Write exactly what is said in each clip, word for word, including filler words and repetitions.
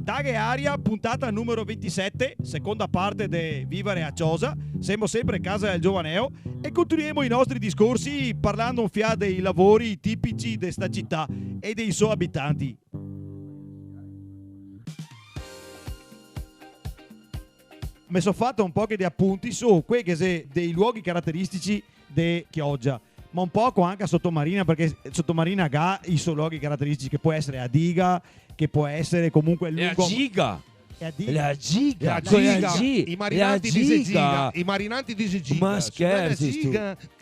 Taghe Aria, puntata numero ventisete, seconda parte de Vivare a Ciosa. Semo sempre a casa del Giovaneo e continuemo i nostri discorsi parlando un fià dei lavori tipici de sta cità e dei so abitanti. Me so fato un poche de apunti su quei che xe dei luoghi carateristici de Chioggia, ma un poco anca Sotomarina, parché Sotomarina ga i so luoghi carateristici, che pol esare a diga, che pol esare comunque el lungo... Xe a giga! Xe a diga. Xe a giga, xe a giga. I marinanti dixe giga, i marinanti dixe giga. Ma scherzi, stu?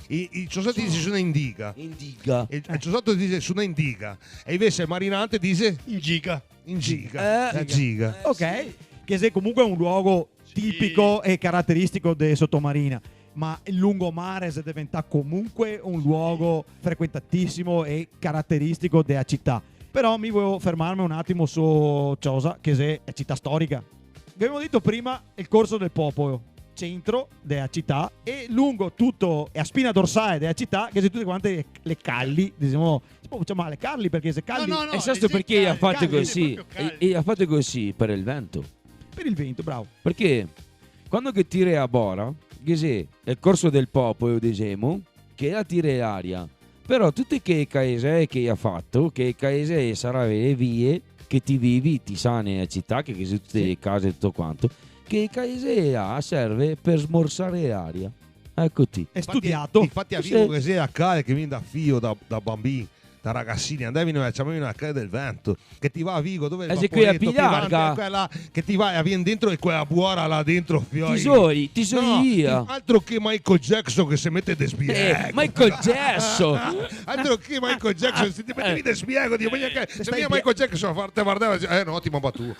I, i ciosati dixe su na indiga. Indiga. E el ciosato dixe su na indiga. E invese el marinante dixe? In giga. In giga. Eh. La giga. Eh, sì. Ok, che xe comunque un luogo tipico e carateristico de Sotomarina, ma el lungomare xe deventà comunque un luogo frequentatisimo e carateristico dea cità. Però mi voevo fermarme un atimo su Ciosa, che xe cità storica. Gavemo dito prima el Corso del Popolo, centro dea cità, e lungo tuto, e a spina dorsale dea cità, che xe tute quante le, le calli, disemo, se pol ciamare calli, parché xe calli. No, no, no, e sa sto parché i ga fato così? I ga fato così par el vento. Par el vento, bravo. Parché quando che tira a bora, che xe el Corso del Popolo, disemo, che la tira l'aria. Però tute che caesee che i ga fato, che caesee sarà le vie che ti vivi, ti sa, nea cità, che, che xe tute le case e tuto quanto, che caesee là serve par smorsare l'aria. Eco ti. Xe studiato. Infati, infati a Vigo che xe a cale che vien da fio, da, da banbin, da ragasini, andavino e ciamavino a cale del vento, che ti va a Vigo, dove el vaporeto, che va, quela che ti va e vien dentro e quela buora là dentro, fioi. Ti soi, ti soi via. Altro che Michael Jackson che se mete de spiego. Eh, Michael Jackson. Altro che Michael Jackson, se te metevi de spiego, Dio mio, che se vien Michael Jackson a farte vardare, eh, no, ti m'ha batuo.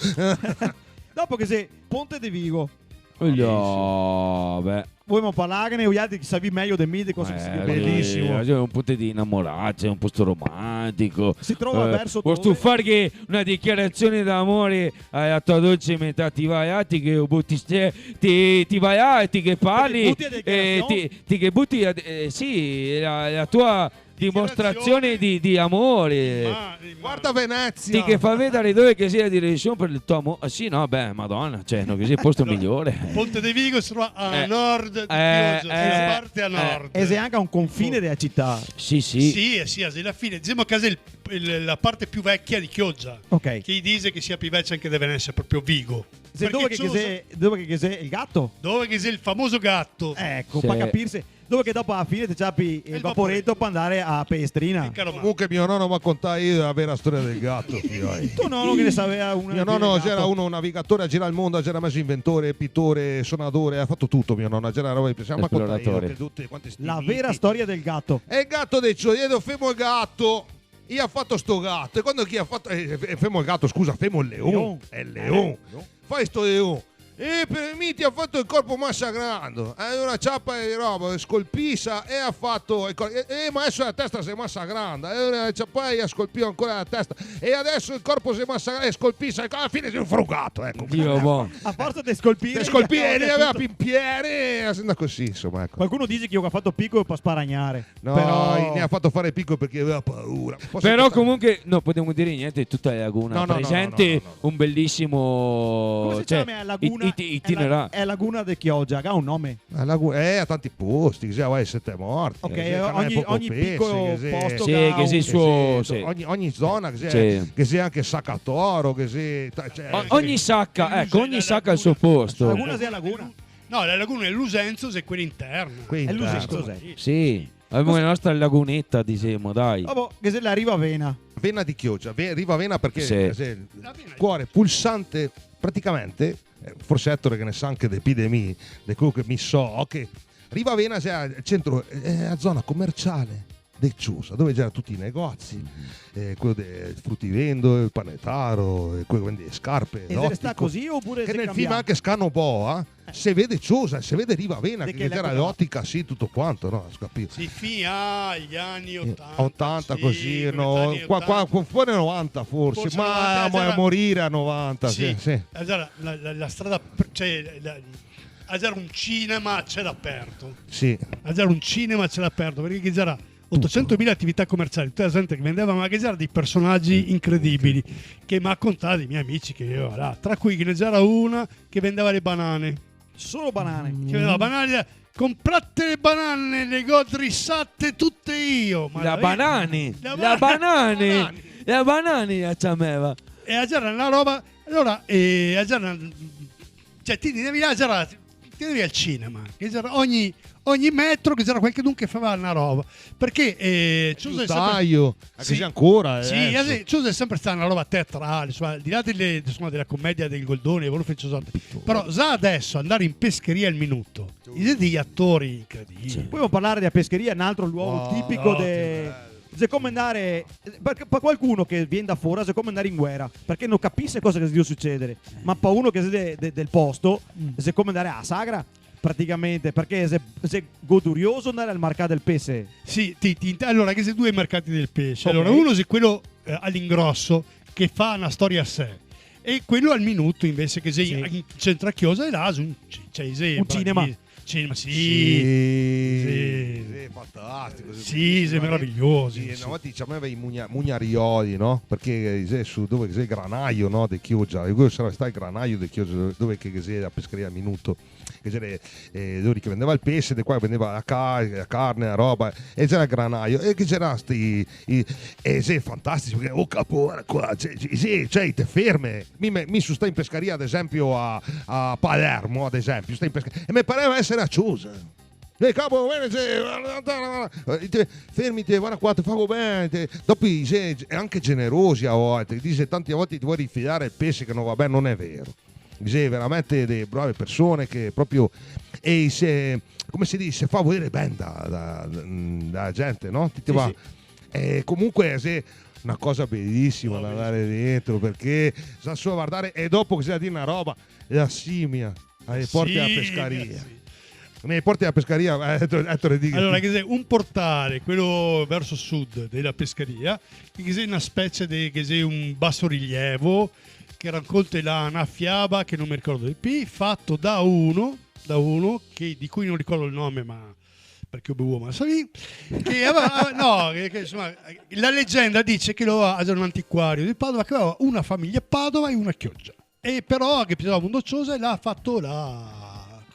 Dopo che xe Ponte de Vigo. Bellissimo. Beh. Volemo parlarne, voialtri che savì mejo de mi de cosa che se dise. Eh, belisimo. Xe un posto de inamorarse, xe un posto romantico. Se trova verso dove? Vustu farghe una dichiarazione d'amore a la tua dolce metà, ti va là, ti che buti ste-, ti, ti va là, ti che parli, ti che buti a de-, eh, ti, ti che buti a de-, eh, sì, la, la tua dimostrazione di, di amore. Guarda Venezia. Ti che fa vedare dove che xe la direzione par el tuo amo-, ah, sì, no, beh, Madona, cioè, no, che xe el posto migliore. Ponte de Vigo se trova a nord de Chioggia, eh, la parte a nord. E xe anca un confine dea cità. Sì, sì. Sì, eh, sì, xe la fine. Disemo che xe el, el, la parte più vecia de Chioggia. Ok. Che i dixe che sia più vecia anca de Venezia, proprio Vigo. Xe dove che, che xe, dove che, che xe el gato? Dove che xe el famoso gato. Eco, par capirse. Dove che dopo a la fine te ciapi el vaporeto par andare a Pelestrina. Comunque mio nono m'ha contà la vera storia del gato, fioi. Tuo nono che ne saveva una... Mio nono gera uno, un navigatore, ga girà el mondo, gera mezo inventore, pitore, sonadore, ga fato tuto mio nono, gera roba che ghe piaseva, m'ha contà che tute quante sti miti. La vera storia del gato. E el gato de Cioggia, femo el gato. I ga fato sto gato, e quando che i ga fato, eh, eh, femo el gato, scusa, femo el leon. Leon. El leon. Eh, leon. Fa sto leon. E par mi ti ga fato el corpo masa grando. E alora ciapa e roba, scolpisa, e ga fato el cor-, e, e, ma deso la testa xe masa granda. E alora ciapa e ga scolpìo ancora la testa. E deso el corpo xe masa grando, e scolpisa, e a la fine xe un frugato, eco. Dio bon. A forsa de scolpire, de scolpire, e li gaveva pin piere, e xe andà cusì, insoma, eco. Qualcuno dixe che i lo ga fato picolo par sparagnare. No, però i ne ga fato fare picolo parché i gaveva paura. Però comunque no podemo dire gnente de tuta la laguna. No, no, no, no, no, no. Presente un belisimo, cioè, come se ciama la laguna? Iti-, itinera-, la, la laguna de Chioggia, ga un nome? La lagu-, eh, ga tanti posti, che sia, vai, Sete Morti, ok, che sia, ogni, ogni picolo posto che ga un, sì, che sia, ogni, ogni zona, che sia, che sia anca Sacatoro, che sia, cioè, o-, ogni saca, eco, ogni saca ga el so posto. Laguna sia laguna. No, la laguna de Lusenzo xe quela interna. Quela interna. Xe Lusenzo, sì. Sì. Gavemo la nostra laguneta, disemo, dai. Vabò, che xe la Riva Vena. Vena de Chioggia, Ve-, Riva Vena parché xe el cuore pulsante, praticamente, eh, forse Ettore che ne sa anca de pì de mi, de quelo che mi so, che Riva Vena xe el centro, eh, la zona comerciale de Ciosa, dove gera tuti i negozi, eh, quelo del frutivendolo, el panetaro, e quelo che vende le scarpe, l'otico. E xe restà cusì opure xe cambià? Che nel film anca Scano Boa, se vede Ciosa, se vede Riva Vena, che gera l'otica, sì, tuto quanto, no? Go capìo. Sì, fin agli anni otanta, otanta, sì, cusì, metà anni otanta. Qua, qua, qua, fin al novanta forse, forse ma novanta, ma gera, morire al novanta, sì, sì, sì. Gera la, la, la strada, cioè, la, gera un cinema a cielo aperto. Sì. Gera un cinema a cielo aperto, parché ghe gera Otocentomila atività comerciali, tuta la gente che vendeva, ma che ghe gera dei personagi incredibili, che me ga contà dei me amici che viveva là, tra cui che ghe ne gera una che vendeva le banane. Solo banane. Che vendeva banane, "Comprate le banane, le go drisate tute io." Ma La ve- banane, la la ba- banane, la banane la ciamava. E gera na roba, alora, eh, gera, cioè, ti andavi là, gera, ti andavi al cinema, che gera ogni, ogni metro che gera qualchedun che fava na roba, parché, eh, Ciosa xe sempre... Taio, anche Sì. se ancora, eh, Sì, adesso. Eh sì, Ciosa xe sempre stà na roba teatrale, insoma, al di là dele, insoma, dela comedia del Goldoni, e volevo far Ciosa. Però già adeso andare in pescheria al minuto, i xe dei atori incredibili. Podemo parlar dela pescheria, un altro luogo tipico de... xe come andare, par, par qualcuno che vien da fora, xe come andare in guera, parché no capise cosa che xe drio sucedere, ma par uno che xe de, de, del posto, xe come andare a sagra, praticamente, parché xe, xe godurioso andare al mercato del pese. Sì, ti, ti, alora, ghe xe due mercati del pese. Ok. Alora, uno xe quelo, eh, a l'ingroso, che fa na storia a sé, e quelo al minuto, invese, che xe in centro a Ciosa, e là xe un, cioè, xe Un cinema. Cinema, sì. Sì, Sì. sì, fantastico. Sì, sì, meraviglioso, Sì, sì. Una volta i ciamava i mugna-, mugnarioli, no? Parché, eh, xe su dove che xe el granaio, no? De Chioggia. E quelo sarà stà el granaio de Chioggia, dove che xe la pescheria al minuto. Che gera, eh, lori che vendeva el pese, de qua vendeva la, ca- la carne, la roba, e gera el granaio, e che gera sti, i, e xe fantastico, parché, oh, capo, varda qua, cioè, sì, sì, cioè, te ferme. Mi, me- mi so stà in pescheria, ad esempio, a, a Palermo, ad esempio, so stà in pescheria, e me pareva esare a Ciosa. Eh, capo, bene, sì, varda, varda, varda. Eh, te, fermite, varda qua, te fago ben. Te... Dopo i xe, xe anche generosi a volte, dixe, tante volte ti vol rifilare el pese che no va ben, no xe vero. Dixe, veramente de brave persone che proprio, e se, come se dixe, se fa voler ben da, da, da gente, no? Ti, ti Sì, va. Sì. E comunque xe na cosa belisima da andare dentro, parché sta su a vardare, e dopo che xe da dire na roba, la simia. Alle porte dela Sì, pescheria. sì. Nele porte dela pescheria, eh, Ettore, Ettore, dighe. Alora, ghe xe un portale, quelo verso sud dela pescheria, che ghe xe na specie de, che xe un basorilievo che raconta là na fiaba che no me ricordo de pì, fato da uno, da uno che, de cui no ricordo el nome, ma parché go bevuo, ma savì, che gaveva, no, che, che, insoma, la legenda dixe che lo gera un anticuario de Padova, che gaveva na fameja a Padova e na a Chioggia. E però ghe piaxeva mondo Ciosa e l'à fato là,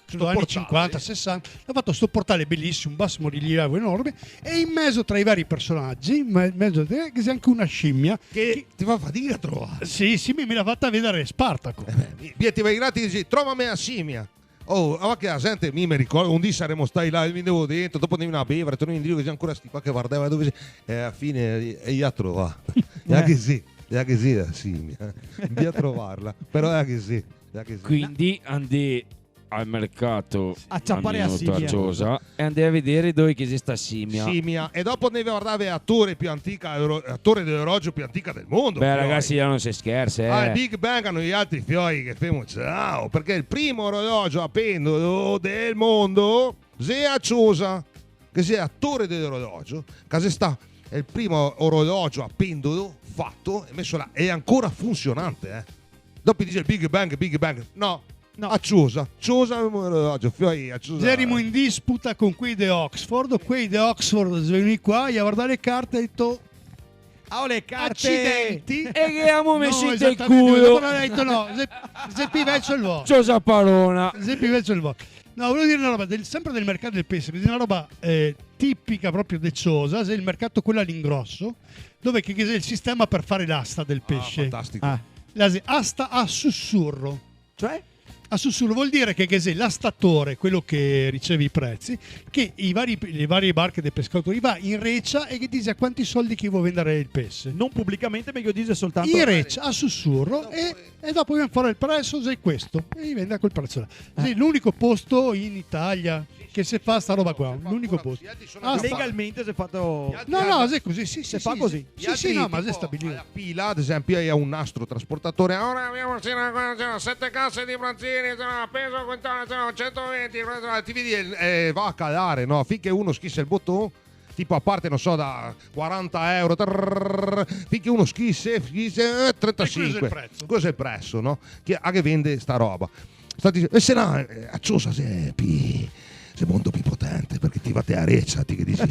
credo, ani sinquanta, sesanta, l'à fato sto portale belisimo, un basorilievo enorme, e in mezo tra i vari personagi, in me-, in mezo, eh, ghe xe anche na simia. Che te fa fadiga a trovare. Sì, sì, mi, me l'à fata vedare Spartaco. Eh, via, te va gratis, dixi, "Trovame la simia." Oh, ma che la gente, mi me ricordo, un dì saremo stai là, mi andevo dentro, dopo andevo a bevare, tornavo indrio, che ghe xe ancora sti qua che vardava dove xe, e ala fine, e, e i la trovà. E anche sì, e anche sì, la simia. Via a trovarla, però e anche sì, e anche sì. Quindi andè al mercato A ciapare la al minuto simia. Ciosa e andè a vedere dove che xe sta simia. Simia. E dopo andava a vardare la tore pì antica, la tore de l'orologio pì antica del mondo. Beh, Però, ragazzi, là no se scherza, eh. Al Big Bang a noialtri fioi che femo ciao, parché el primo orologio a pendolo del mondo xe a Ciosa, che xe la tore de l'orologio, che xe stà el primo orologio a pendolo fato e meso là, e xe ancora funsionante, eh. Dopo i dixe el Big Bang, Big Bang, no, No. A Ciosa, Ciosa gavemo l'orologio, fioi, a Ciosa. Gerimo in disputa con quei de Oxford, quei de Oxford xe vegnui qua, i ga vardà le carte e ga dito: Ah, ho le carte! "Acidenti!" E che amo me No, sito el esatamente, culo. dopo l'ha detto no, xe, xe pì vecio el vostro. Ciosa parona. Xe pì vecio el vostro. No, volevo dire na roba, del, sempre del mercato del pese, xe na roba, eh, tipica proprio de Ciosa, xe el mercato quelo a l'ingroso, dove che, che xe el sistema par fare l'asta del pese. Fantastico. Ah, Là xe asta a susuro. cioè? A susuro vol dire che, che xe l'astatore, quelo che riceve i presi, che i vari, le varie barche dei pescatori va in recia e che dixe a quanti soldi che i vol vendare el pese. Non pubblicamente, ma che lo dixe soltanto. In recia, a susuro, e, e dopo vien fora el preso, xe questo, e i vende a quel preso là. Xe l'unico posto in Italia che se fa sta roba qua, l'unico posto. Ah, sta- Legalmente se fa. No, no, xe cusì, sì, sì, Se fa sì, così. sì, sì, sì, no, ma xe stabilito. La pila, ad esempio, hai un nastro trasportatore. Ora abbiamo sette casse di bronzini, peso quintale, centoventi, ti vedi, eh, va a calare, no? Finché uno schissa el boton, tipo a parte, no so, da quaranta euro, trrr, finché uno schissa, schissa, eh, trentacinque. E questo xe el preso. Questo xe el preso, no? Che, a che vende sta roba. Sta dixe, e se no, eh, a Ciosa xe pì, Xe molto pì potente, parché ti va te a recia, ti che disi,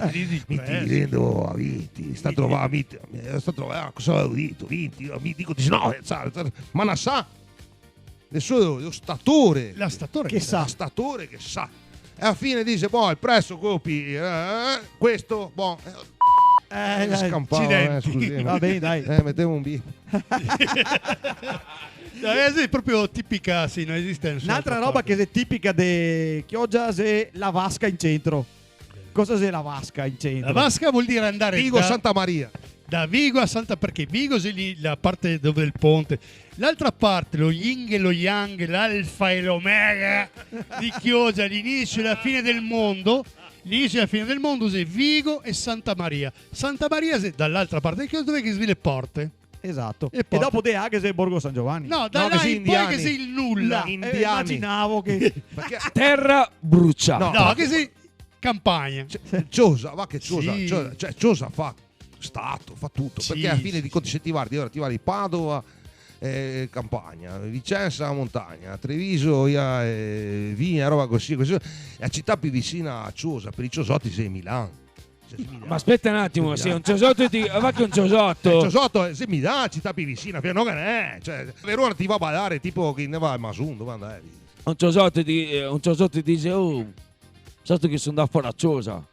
"Mi ti vendo a vinti, sta trovà, mi ti, eh, sta trovà, cosa go dito, vinti, mi digo diciannove, sa, sa, ma na sa, nesuni, lo statore, la statore che sa, statore che sa." E a fine dise, "Boh, el preso copi, eh, questo, boh, eh, eh, scampava, eh, accidenti." Scusi, eh, va ben, dai. Eh, metemo un bip. No, xe proprio tipica, sì, no esiste nesuna altra roba che xe tipica de Chioggia xe la vasca in centro. Cosa xe la vasca in centro? La vasca vol dire andare da Vigo a Santa Maria. Da Vigo a Santa, parché Vigo xe lì la parte dove xe el ponte. L'altra parte, lo yin e lo yang, l'alfa e l'omega di Chioggia, l'inisio e la fine del mondo. L'inisio e la fine del mondo xe Vigo e Santa Maria. Santa Maria xe da l'altra parte de Chioggia, dove che xe le porte. Esato. E dopo de là che xe Borgo San Giovanni. No, da là in poi che xe el nulla. Indiani. Eh, imaginavo che... Parché tera brucià. No, che xe campagna. Ciosa, va che Ciosa, sì. Ciosa, cioè, Ciosa fa stato, fa tuto, sì, parché a fine de conti, se ti vardi, ora ti vardi Padova, eh, campagna, Vicenza, montagna, Treviso, ia, eh, vigna, roba cusì, cusì. E la cità pì vicina a Ciosa, par i ciosoti, xe Milan. Cioè, xe Milan. Ma speta un atimo, se un ciosoto ti, va che un ciosoto. Eh, ciosoto, xe Milan, cità pì vicina, no ghe n'è, cioè, Verona ti va a balar, tipo, che ne va a Masun, dove andar? Un ciosoto ti, eh, un ciosoto ti dise, "Oh, sa che so ndà fora a Ciosa?"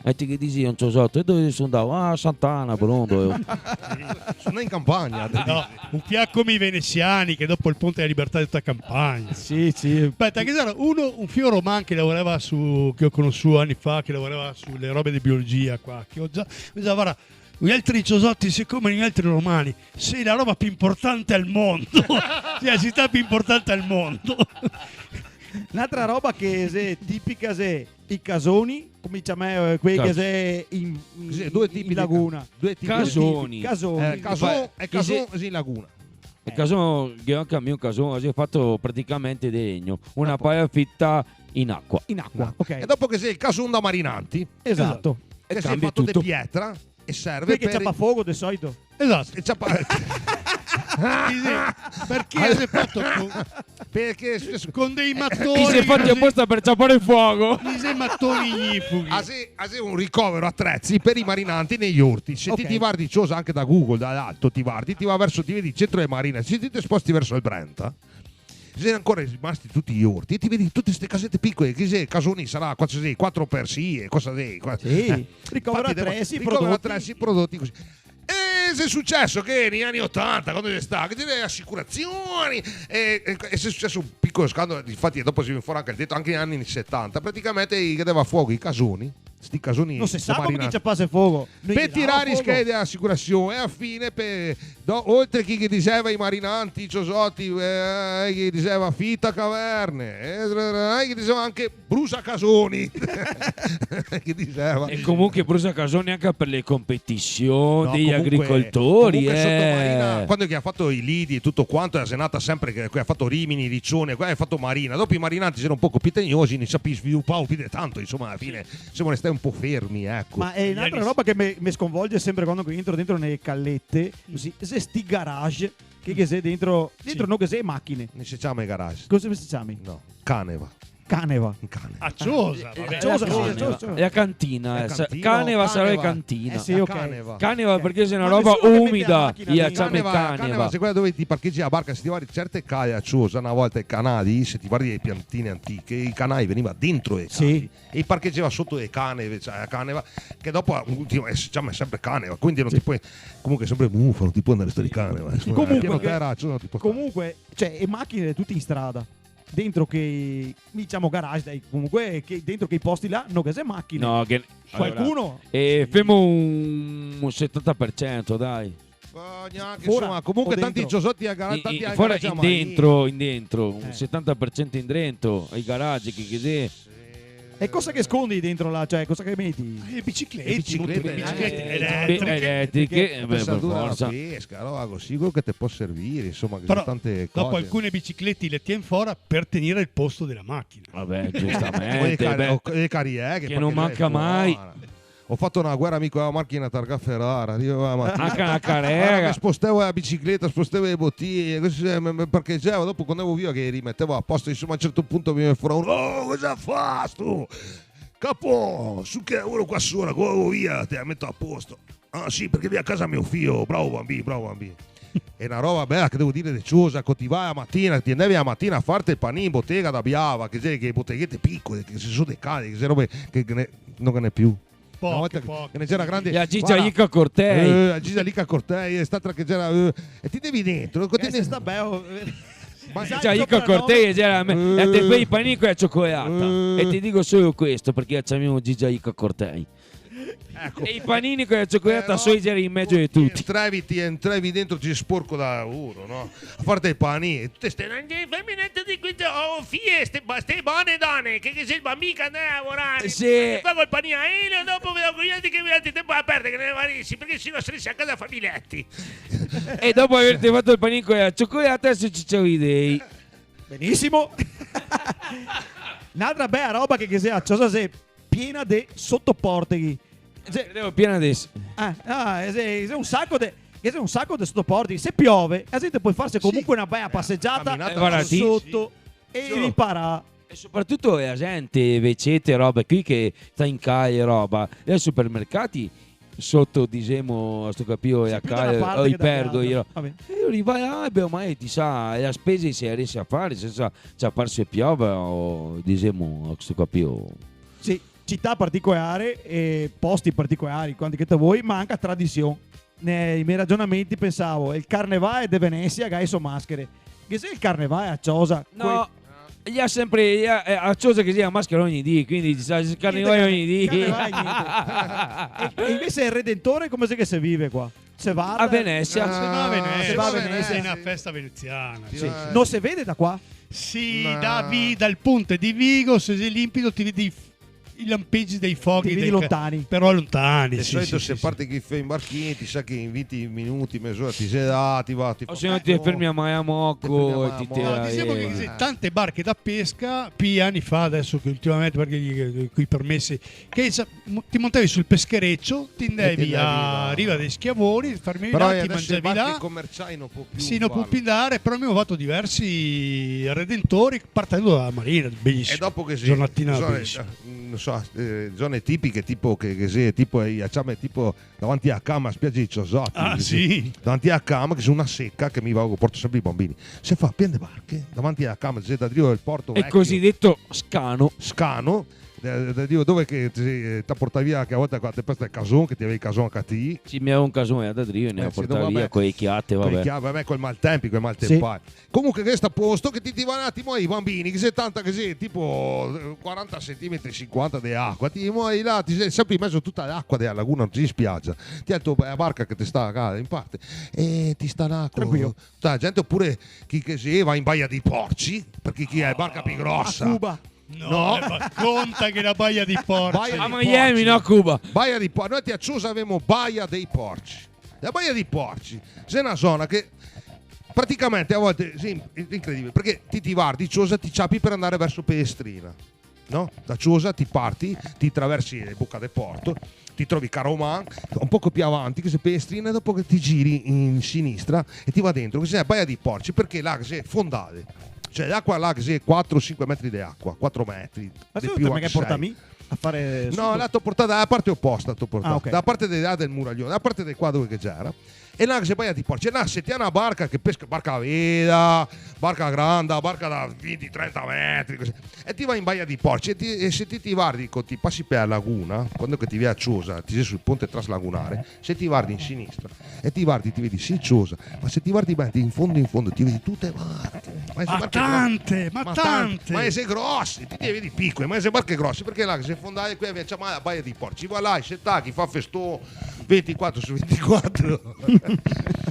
E ti che disi, un ciosoto, "E dove so ndà?" "Ah, Sant'Ana, Brondo, eh." So ndà in campagna, te disi. No, un fià come i venesiani, che dopo el Ponte dela Libertà xe tuta campagna. Sì, sì. Speta, che ghe gera uno, un fiò roman che lavorava su, che go conosuo ani fa, che lavorava su le robe de biologia qua, che go za, mi dise, "Varda, noialtri ciosoti, sicome noialtri romani, xe la roba pì inportante al mondo." Xe la cità pì inportante al mondo. N'altra roba che xe tipica xe i casoni, come i ciama, eh, quei che xe in, in, in laguna. Due tipi de ca-, due tipi de casoni. Casoni. Eh, cason, e cason xe in laguna. E cason, che anca mi un cason, xe fato praticamente de legno, una paia fita in acua. In acua, ok. E dopo ghe xe el cason da marinanti. Esato. Che xe fato de pietra. E serve par... Parché ciapa fogo de solito? Esato. E ciapa... Sì, sì. Parché xe fato co-, parché xe suceso, con dei matoni, i xe fati aposta par ciapar fogo. I xe matoni ignifughi. Ah, sì, ah, sì, un ricovero atrezi par i marinanti nei orti. Se ti, ok, ti vardi Ciosa anca da Google, da l'alto, ti vardi, ti va verso, ti vedi el centro de marina. Se ti te sposti verso el Brenta, xe ancora rimasti tuti i orti, e ti vedi tute ste casete picole, che xe, casoni sarà, qua xe quatro par sie, cosa xe, qua-, sì, eh, ricovero atrezi, ricovero atrezi, prodoti cusì. E xe suceso che nei ani otanta, quando xe stà, che ghe gera le asicurazioni, e, e, e xe suceso un picolo scandalo, infati dopo xe vegnù fora anca el deto, anca nei ani setanta, praticamente i ghe dava fogo i casoni, sti casoni da marinanti. No se sa come che i ciapase fogo. Par tirar i schei de asicurasion, e a fine, pe-, do-, oltre chi che diseva i marinanti, i ciosoti, eh, chi diseva fita caverne, eh, chi diseva anca brusacasoni. Chi diseva. E comunque brusacasoni anca par le competision dei agricoltori, eh. No, comunque, comunque soto marina, quando che i ga fato i lidi e tuto quanto, xe nata sempre che, che i ga fato Rimini, Ricione, qua i ga fato marina. Dopo i marinanti i gera un poco pì tegnosi, no se svilupava pì de tanto, insoma, a la fine semo restà un po' fermi, eco. Ma xe n'altra roba che me, me sconvolge sempre quando che entro dentro nele calete, cusì, xe sti garage che, che xe dentro, dentro no che xe machine. No se ciama garage. Cosa se ciama? No, caneva. Caneva. Caneva. A Ciosa, eh, va ben. A Ciosa, sì, a Ciosa. Xe a cantina, eh, cantina, caneva sarà caneva. Cantina. Eh, sì, ok. Caneva. Caneva parché xe na roba umida, i la ciama caneva. Caneva, caneva, xe quela dove ti parchegi la barca, se ti vardi certe case a Ciosa, na volta i canai, se ti vardi le piantine antiche, i canai vegniva dentro le case. Sì. E i parcheggiava soto le caneve, cioè, la caneva, che dopo, ultimo, eh, se ciama sempre caneva, quindi no ti pol, comunque xe sempre mufa, no ti pol andar a sta caneva, insoma, comunque, piano tera, cioè, no ti pol star. Comunque, cioè, le machine tute in strada, dentro che, disemo, garage, dai, comunque, che dentro che i posti là, no che xe machine. No, che, alora, qualcuno? Eh, femo un, un setanta par cento, dai. Ma gnanca, fora, insoma, comunque o dentro? Tanti ciosoti a gara-, in, tanti in, a fora, garage in dentro, in dentro, un setanta par cento in dentro, i garage, che, che xe. Sì. E cosa che scondi dentro là? Cioè, cosa che meti? Eh, biciclete, biciclete, eh, biciclete, eh, eletriche. Eletriche, eh, beh, par forsa. Pesatura, pesca, roba cusì, quel che te pol servire, insoma, che xe tante cose. Però dopo alcune biciclete le tien fora par tegnere el posto dela machina. Va ben, giustamente, o le car-, beh, o le carieghe, che no manca mai. Go fato na guera mi co la machina targa Ferrara, Dio, la matina. Anca na carega. Alora me spostevo la bicicleta, spostevo le botiglie, cusì, eh, me, me parchegiavo, dopo quando andavo via che le rimetevo a posto, insoma, a un certo punto mi vien fora uno: "Oh, cosa fastu? Capo, su che lavoro qua sora, co vao via, te la meto a posto." "Ah, sì, parché vien a casa me fio, bravo bambin, bravo bambin." Xe na roba bela che devo dire de ciosa, co ti va la matina, ti andavi la matina a farte el panin in botega da Biava, che xe che boteghete picole, che xe solo de case, che xe robe che, che ne, no ghe n'è più. Poche, na volta che, poche, che ne gera grande. E la Gigia Ica Cortei. Eh, la Gigia Ica Cortei, xe stata che gera, eh, e ti andavi dentro, co ti... Eh, xe sta beo, eh. Ma Gigia Ica Cortei gera, me, eh, e te fea i panini co la ciocolata. Eh. E te digo solo questo, parché la ciamemo Gigia Ica Cortei. Eco. E i panini co la ciocolata, però, soi gera in mezo de tuti. Entravi, ti entravi dentro, ti sporco da lavoro, no? A farte i panini, e tute ste, "No, no, feme niente de questo, oh, fie, ste ba-, ste bone done, che, che xe el bambin che anda a lavorare." Sì. Che fa col panino, eh, dopo vedo co i altri che, i altri, te pol aperte che ne va lì, sì, parché se no se resta a casa a far i leti. E dopo averte fato el panin co la ciocolata, se ciuciavo i dei. Benisimo. N'altra bea roba che, che xe a ciosa xe piena de sotoporteghi. Xe... Credevo piena de s-... Ah, ah, xe, xe un saco de, che xe un saco de sotoporteghi. Se piove, la gente pol farse comunque na bea pasegiata soto e riparà. E sopratuto la gente, vecete, robe qui che sta in cae, roba, e ai supermercati soto, disemo, sto capio, xe pì da na parte che da l'altra. Xe a cae, o i pergoli, no? Va ben. E lori va là, beh, ormai ti sa, e la spesa se la riese a fare sensa ciaparse piova o, disemo, sto capio. Sì, cità particolare e posti particolari, quanti che te voi, ma anca tradision. Nei me ragionamenti pensavo, el carnevale de Venesia, che ga le so maschere. Che xe el carnevale a ciosa? No. Quei... I ga sempre, i ga, eh, a ciosa che i ga maschere ogni dì, quindi i ga el carnevale ogni dì. Niente, carnevale, niente. E, e invese el Redentore come xe che se vive qua? Se va a Venesia. Ah, se va a Venesia. Se va a Venesia. Xe na festa veneziana. Sì, sì. No se vede da qua? Sì, da Vi-, dal ponte de Vigo, se xe limpido, ti vedi i f-, i lampegi dei foghi. Ti vedi lontani. Però lontani, sì, sì, sì. De solito se parte coi barchini, ti sa che in vinti minuti, mez'ora ti xe là, ti va, ti fa... O se no ti te fermi a Maiamoco e ti te... No, disemo che ghe xe tante barche da pesca, pì ani fa, deso che ultimamente, parché coi permesi, che sa-, mo-, ti montavi sul pescherecio, ti andavi a riva dei Schiavoni, fermavi là, ti mangiavi là. Però deso le barche comerciali no pol pì farlo. Sì, no pol pì andare, però gavemo fato diversi redentori partendo dala marina, belisimo. E dopo che sì, giornatina belisima. Zone, eh, no so, eh, zone tipiche, tipo che, che sì, tipo, eh, ciame, tipo davanti a Cama, spiagia dei Ciosoti, cusì. Ah, sì? Davanti a Cama, che xe na seca, che mi vago, porto sempre i bambini. Se fa pien de barche, davanti a Cama, xe da drio el porto vecio. El cosideto scano. Scano. Eh, eh, digo, dove che te, eh, te portavi via, che a volte qua te presta el cason, che ti gavevi el cason anca ti. Sì, mi gavevo un cason, eh, da drio, ne portavi via, co le chiate, va ben. Co le chiate, va ben, col maltempo, col maltempo. Sì. Comunque, che sta a posto, che ti, ti va un atimo ai bambini, che xe tanta, che xe tipo, eh, quaranta centimetri, cinquanta de acua, ti vai là, ti xe sempre in mezo a tuta l'acua dela laguna, no te si spiagia. Ti ga la to, la barca che te sta, ah, in parte, e ti sta là co... Tranquilo. Tuta la gente, opure chi che xe va in Baia dei Porci, parché chi ga la barca pì grosa. A Cuba. No, eh, ma conta che la Baia dei Porci. Baia dei Porci. A Miami, no a Cuba. Baia dei Por-, noi a Ciosa gavemo Baia dei Porci. La Baia dei Porci xe na zona che praticamente a volte, sì, xe incredibile, parché ti, ti vardi Ciosa, ti ciapi par andare verso Pelestrina, no? Da Ciosa ti parti, ti traversi Boca de Porto, ti trovi Caroman, un poco pì avanti, che xe Pelestrina, e dopo che ti giri in sinistra e ti va dentro, che xe Baia dei Porci, parché là che xe fondade. Cioè, l'acua là che xe quatro o sinque metri de acua, quatro metri, de pì, anca sei. Ma te me ga portà mi a fare... No, là te go portà da la parte oposta, te go portà. Ah, ok. Da la parte de là del muraglione, da la parte de qua dove che gera. E là che xe Baia dei Porci, là se ti ga na barca che pesca, barca vela, barca granda, barca da vinti, trenta metri, cusì. E ti va in Baia dei Porci, e ti, e se ti, ti vardi, co ti pasi par la laguna, quando che ti vien a Ciosa, ti xe sul ponte traslagunare, se ti vardi in sinistra, e ti vardi, ti vedi, sì, Ciosa, ma se ti vardi ben, in fondo, in fondo, ti vedi tute barche. Ma xe barche grosse. Ma tante, ma tante. Ma xe grosse, ti, ti le vedi picole, ma xe barche grosse, parché là che xe fondade, quea vien ciamà la Baia dei Porci, va là, i se taca, i fa feston, vintiquatro su vintiquatro.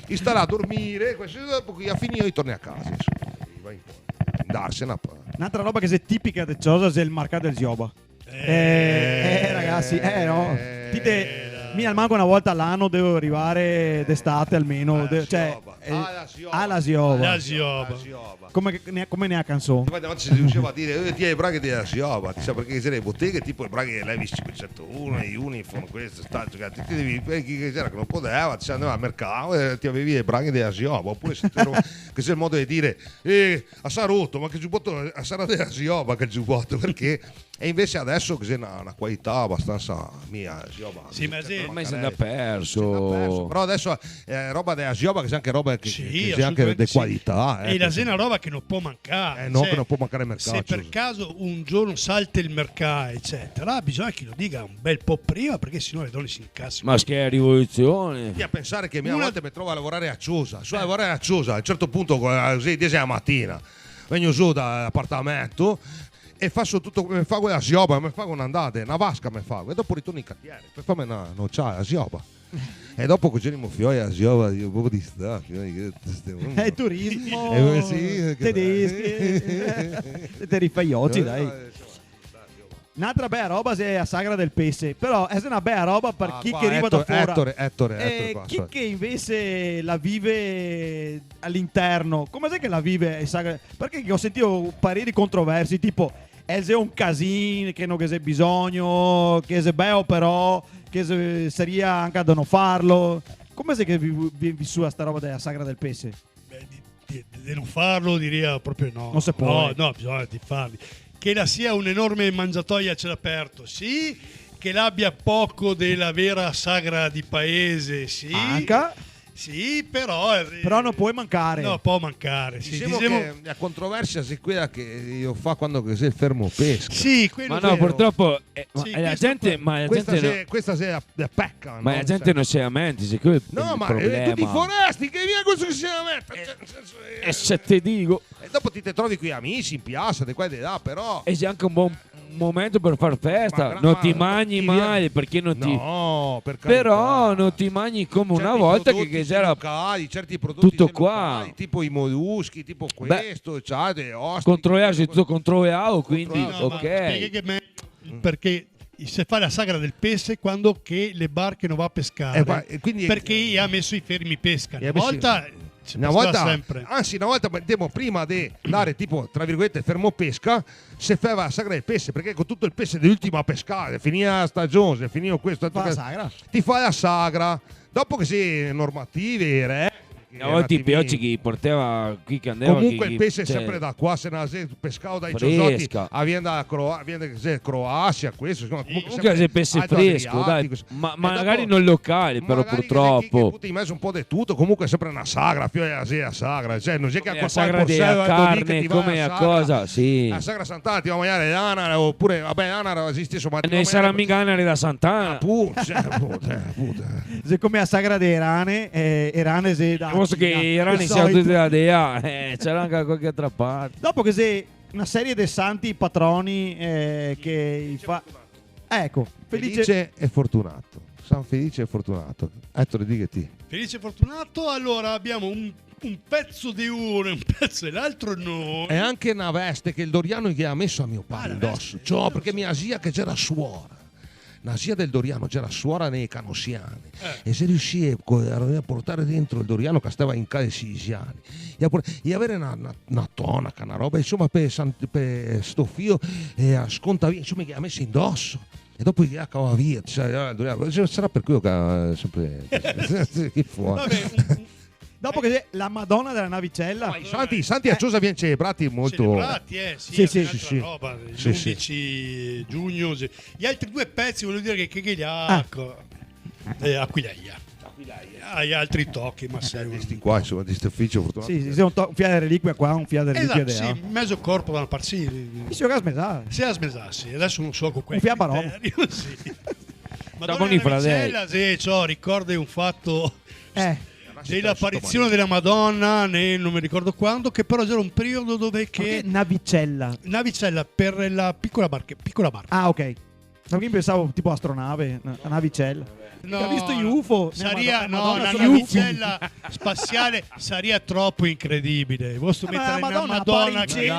I sta là a dormire, questo, dopo che i ga finìo, i torna a casa, insoma, i va in porto. Andarsene a pa-. N'altra roba che xe tipica de Ciosa xe el marcà del Zioba. Eh, eh, ragasi, eh, no. Ti te, Mi almanco na volta a l'ano devo rivare d'estate almeno, de-, cioè, eh, a la zioba. A la zioba. A la zioba. Come che, ne-, come nea canson. Infati, na volta se riuseva a dire, "Eh, ti hai le braghe dela zioba", ti sa, parché ghe gera le boteghe, tipo le braghe Levi's cinquecentouno, le Uniform, questo, sta, cioè, ti, ti devi, eh, chi che gera che no podeva, ti sa, andava al mercato, eh, ti gavevi le braghe dela zioba, opure se te ro-, che xe el modo de dire, "Eh, a sarà roto, ma che giuboto, a sarà dela zioba che giuboto", parché E invese adeso ghe xe na, na qualità abastansa, mia, zioba, sì, ma sì. Ormai se ga perso. Se ga perso. Però adeso, eh, roba dela zioba, ghe xe anche roba che, sì, che, che xe anche de qualità, eh, e la xe na roba che no pol mancare, eh, no, cioè, che no pol mancare al mercato. Se par caso un giorno salta el mercato, ecetera, bisogna che lo diga un bel po' prima, parché se no le done se incasa. Ma che rivolusion! Ti a pensare che mi a volte me trovo a lavorare a ciosa, so a lavorare a ciosa, a un certo punto, co-, a le diese dea matina, vegno su da l'apartamento, e faso tuto, me fago la zioba, me fago na ndata, na vasca me fago, e dopo ritorno in cantiere, par farme na, na nociada, la zioba. E dopo co ghe xe i mo fioi, la zioba, digo, proprio di sta, fioi, che te ste... Eh, turismo, eh, sì, che tedeschi, eh, te rifai i oci, dai. Eh, insoma, sta zioba. N'altra bea roba xe la sagra del pese, però xe na bea roba par chi che riva da fora. Ah, qua, Ettore, Ettore, Ettore, eh, qua, chi che invese la vive a l'interno, come xe che la vive, eh, sagra? Parché go sentìo pareri controversi, tipo, eh, xe un casin, che no ghe xe bisogno, che xe beo però, che xe, saria anca da no farlo. Come xe che vi, vi, visua sta roba dela sagra del pese? Beh, di, di, di no farlo diria proprio no. No se pol. No, no, bisogna di farli. Che la sia un'enorme mangiatoia a cielo aperto, sì. Che l'abia poco dela vera sagra di paese, sì. Anca? Sì, però, eh, però no pol mancare. No pol mancare, sì. Disemo, disemo che la controversia xe quela che i fa quando che xe el fermo pesca. Sì, quelo xe vero. Ma no, purtropo, eh, ma, sì, eh, la gente, ma la gente no. Questa xe, questa xe la, la peca, no? Ma la gente no se lamenta, xe quel el problema. No, ma, eh, tuti i foresti che vien, questo che se lamenta. Eh, cioè, nel senso, eh, e se te digo. E dopo ti te trovi coi amisi in piasa, de qua e de là, però. E xe anca un bon momento per far festa, no ti magni male, parché no ti... No, per carità. Però no ti magni come una volta che, che gera tuto qua. Certi prodoti locali, tipo i moluschi, tipo questo, ciate, ostriche, controlà, xe tuto controlà, quindi, ok. No, ma spieghe che me-, parché se fa la sagra del pese quando che le barche no va a pescare. Eh, ma, e quindi, parché i ga meso i fermi pesca. Una volta se pescava sempre. Anzi, na volta, demo, prima de ndare, tipo, tra virgolete, fermo pesca, se feva la sagra del pese, parché co tuto el pese de l'ultima pescada, finìa la stagion, xe finìo questo, ti fa la sagra. Dopo che xe normative, re-, Na volta i pioci che i portava qui, che andava, comunque el pese xe sempre da qua, se no xe pescà dai ciosoti, a vien da Croa-, a vien da, xe Croasia, questo, insoma, comunque xe pese fresco, dai. Ma magari no locale, però, purtropo. Magari che, che buta in mezo un po' de tuto, comunque xe sempre na sagra, fioi, xe la sagra, cioè, no xe che a sagra dela carne, come a cosa, sì. La sagra Sant'Ana ti va a magnare l'anara, opure, vabè, l'anara esiste, insoma, ti va a magnare... No sarà miga anare da Sant'Ana. Apunto, cioè, apunto, eh, apunto, eh. Xe come la sagra de rane, eh, e rane xe da... Posto che i rane sia tuti da dea, eh, sarà anca da qualche altra parte. Dopo ghe xe na serie de santi patroni, eh, che i fa... Eco, Felice. Felice e Fortunato. San Felice e Fortunato. Ettore, dighe ti. Felice e Fortunato, alora abbiamo un, un pezzo de uno e un pezzo de l'altro, no. E anca na veste che el Doriano ghe ga meso a mio pare indoso. Ah, la veste. Ciò, parché mia zia che gera suora. Na zia del Doriano, gera suora nei Canosiani. Eh. E xe riusìa co-, a portare dentro el Doriano che stava in Cale Sisiani. E a por-, e avere na, na, na tonaca, na roba, insoma, pe San-, pe sto fio, e a sconta via, insoma, che i ga meso indoso. E dopo i ga cavà via, ti sa, eh, el Doriano. Sarà par quelo che, eh, sempre, che fuori. Vabè, un, un, Dopo ghe xe la Madona dela Navicela. Ma i santi, i santi a Ciosa vien celebrati molto. Celebrati, eh, sì, sì, sì, sì. Roba, sì, sì. L'undici giugno, sì. I altri due pezi, voio dire che, che, che li ga, eco, eh, Aquileia. Aquileia. Ah, i altri tochi, ma se... Eh, de sti qua, insoma, de sto Felice Fortunato. Sì, sì, sì, un to-, un fià de reliquia qua, un fià de reliquia de là. Sì, mezo corpo da na parte, sì. Sì, sì, che ga smesà. Sì, ga smesà, sì. Adeso no so co quel criterio, sì. Un fià barone. Madona dela Navicela, sì, ciò, ricorda un fato. Eh. De l'aparision dela Madona, ne, no me ricordo quando, che però gera un periodo dove che... Parché Navicela? Navicela, par la picola barche-, picola barca. Ah, ok. Ma mi pensavo tipo astronave, na, na navicela. No, che ha visto i U F O? Saria, Madonna, no, Madonna, na navicela spaziale saria tropo incredibile. Vusto meter na Madonna, Madonna che...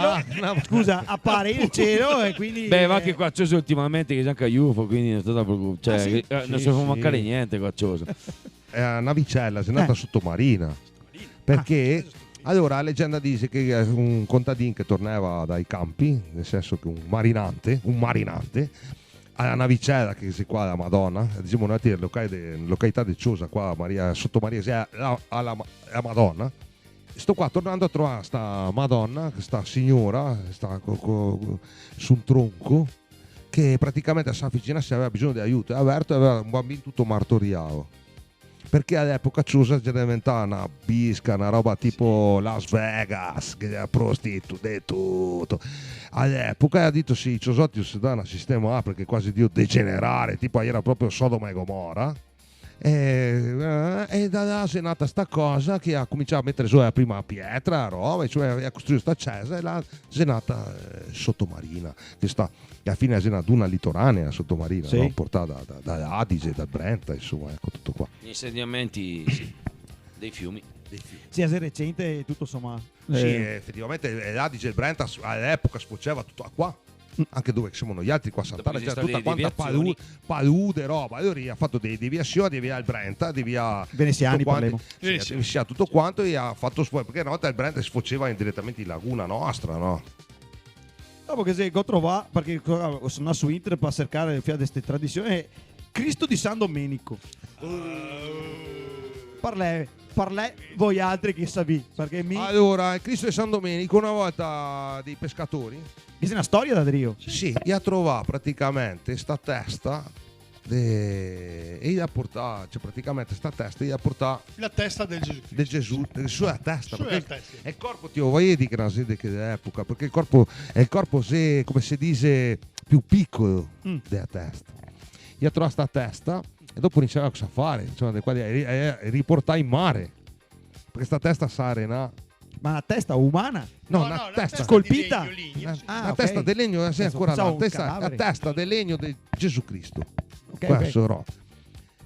Scusa, apare in cielo e quindi... Beh, ma anche qua ci sono ultimamente che c'è anche gli U F O, quindi non sta preoccupare. Cioè, ah, sì? Eh, non si può mancare niente qua, ci sono. Xe na navicela, xe nata sotomarina. Perché? Ah, alora, la legenda dixe che, eh, un contadin che tornava dai campi, nel senso che un marinante, un marinante, a la navicela, che xe qua la Madonna, dixemo, noi, locai-, de, località de Ciosa, qua, Maria, soto Maria, xe la, a la Ma-, la Madonna. Sto qua tornando a trovar sta Madonna, sta siora, sta co, co, su un tronco, che praticamente se avicina, se aveva bisogno de aiuto, e ga verto e aveva un banbin tuto martoriao. Perché a l'epoca Ciosa xe deventà na bisca, na roba tipo Las Vegas, che gera prostitu-, de tuto. A l'epoca ga dito: "Sì, i ciosoti se dà na sistemà, parché qua xe drio degenerare", tipo, gera proprio Sodoma e Gomora. E, eh, e da là xe nata sta cosa che ga comincià a meter su la prima pietra, roba, cioè, ga costruìo sta cesa e là xe nata, eh, Sotomarina, che sta, che a la fine xe na duna litoranea, Sotomarina, sì, no? Portà da, da, da l'Adige, dal Brenta, insoma, eco, tuto qua. Gli insediamenti, sì, dei fiumi. Dei fiumi. Sì, xe recente, tuto somà. Sì, eh, efetivamente, eh, l'Adige e el Brenta s-, a l'epoca sfociava tuto qua. Mm. Anche dove che semo noialtri qua a Sant'Ana, dopo ghe xe stà tuta quanta palu-, palude, roba. Alora i ga fato dee deviasion, de via el Brenta, de via... Venesiani, tuto quanto. Parlemo. Sì, Venesiani. Sì, tuto quanto, e i ga fato sfo-, parché na volta el Brenta se sfociava in, diretamente in laguna nostra, no? Dopo che xe, go trovà, parché go, go, so ndà su internet par sercare el fià de ste tradision, eh, Cristo de San Domenico. Parlè, parlè voialtri che savì, parché mi... Alora, el Cristo de San Domenico, na volta dei pescatori... Ghe xe na storia da drio? Sì, i ga trovà praticamente sta testa de, e i la ga portà, cioè, praticamente sta testa, i la ga portà... La testa del Gesù Cristo. Del Gesù, de, su la testa, su la testa, parché el corpo, ti lo vedi che na xe de che epoca, parché el corpo, el corpo xe, come se dixe, più picolo, mm, de la testa. I ga trovà sta testa e dopo no i saveva cosa fare, insoma, de qua, de, eh, eh, riportà in mare. Parché sta testa sarà na... Ma na testa umana? No, no, na testa. Scolpita? De legno, legno, sì. Ah, ok. Na testa de legno, eh, sì, ancora la testa, la testa de legno de Gesù Cristo. Ok, ok. Questo, no.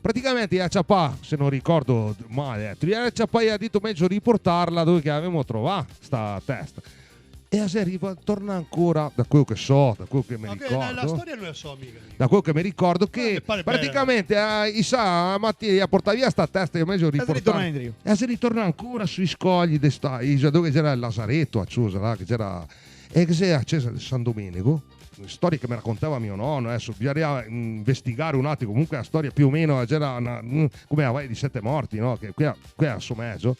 Praticamente i ga ciapà, se no ricordo male, eh, i ga ciapà e i ga dito: "Mejo riportarla dove che la gavemo trovà, sta testa." E la xe riva-, torna ancora, da quel che so, da quel che me ricordo. No, che la, la storia no la so miga. Da quel che me ricordo, che praticamente, eh, i sa, a matina, i ga portà via sta testa, e mejo riportarla. E la xe ritornà indrio. E la xe ritornà ancora sui scogli de sta isola, dove ghe gera el lazareto, a Ciosa, là, che gera, e che xe a cesa de San Domenico. Storie che me racontava mio nono, deso bisognaria investigare un atimo, comunque la storia più o meno gera na, mm, come la Valle dei Sette Morti, no? Che quea, quea so mejo.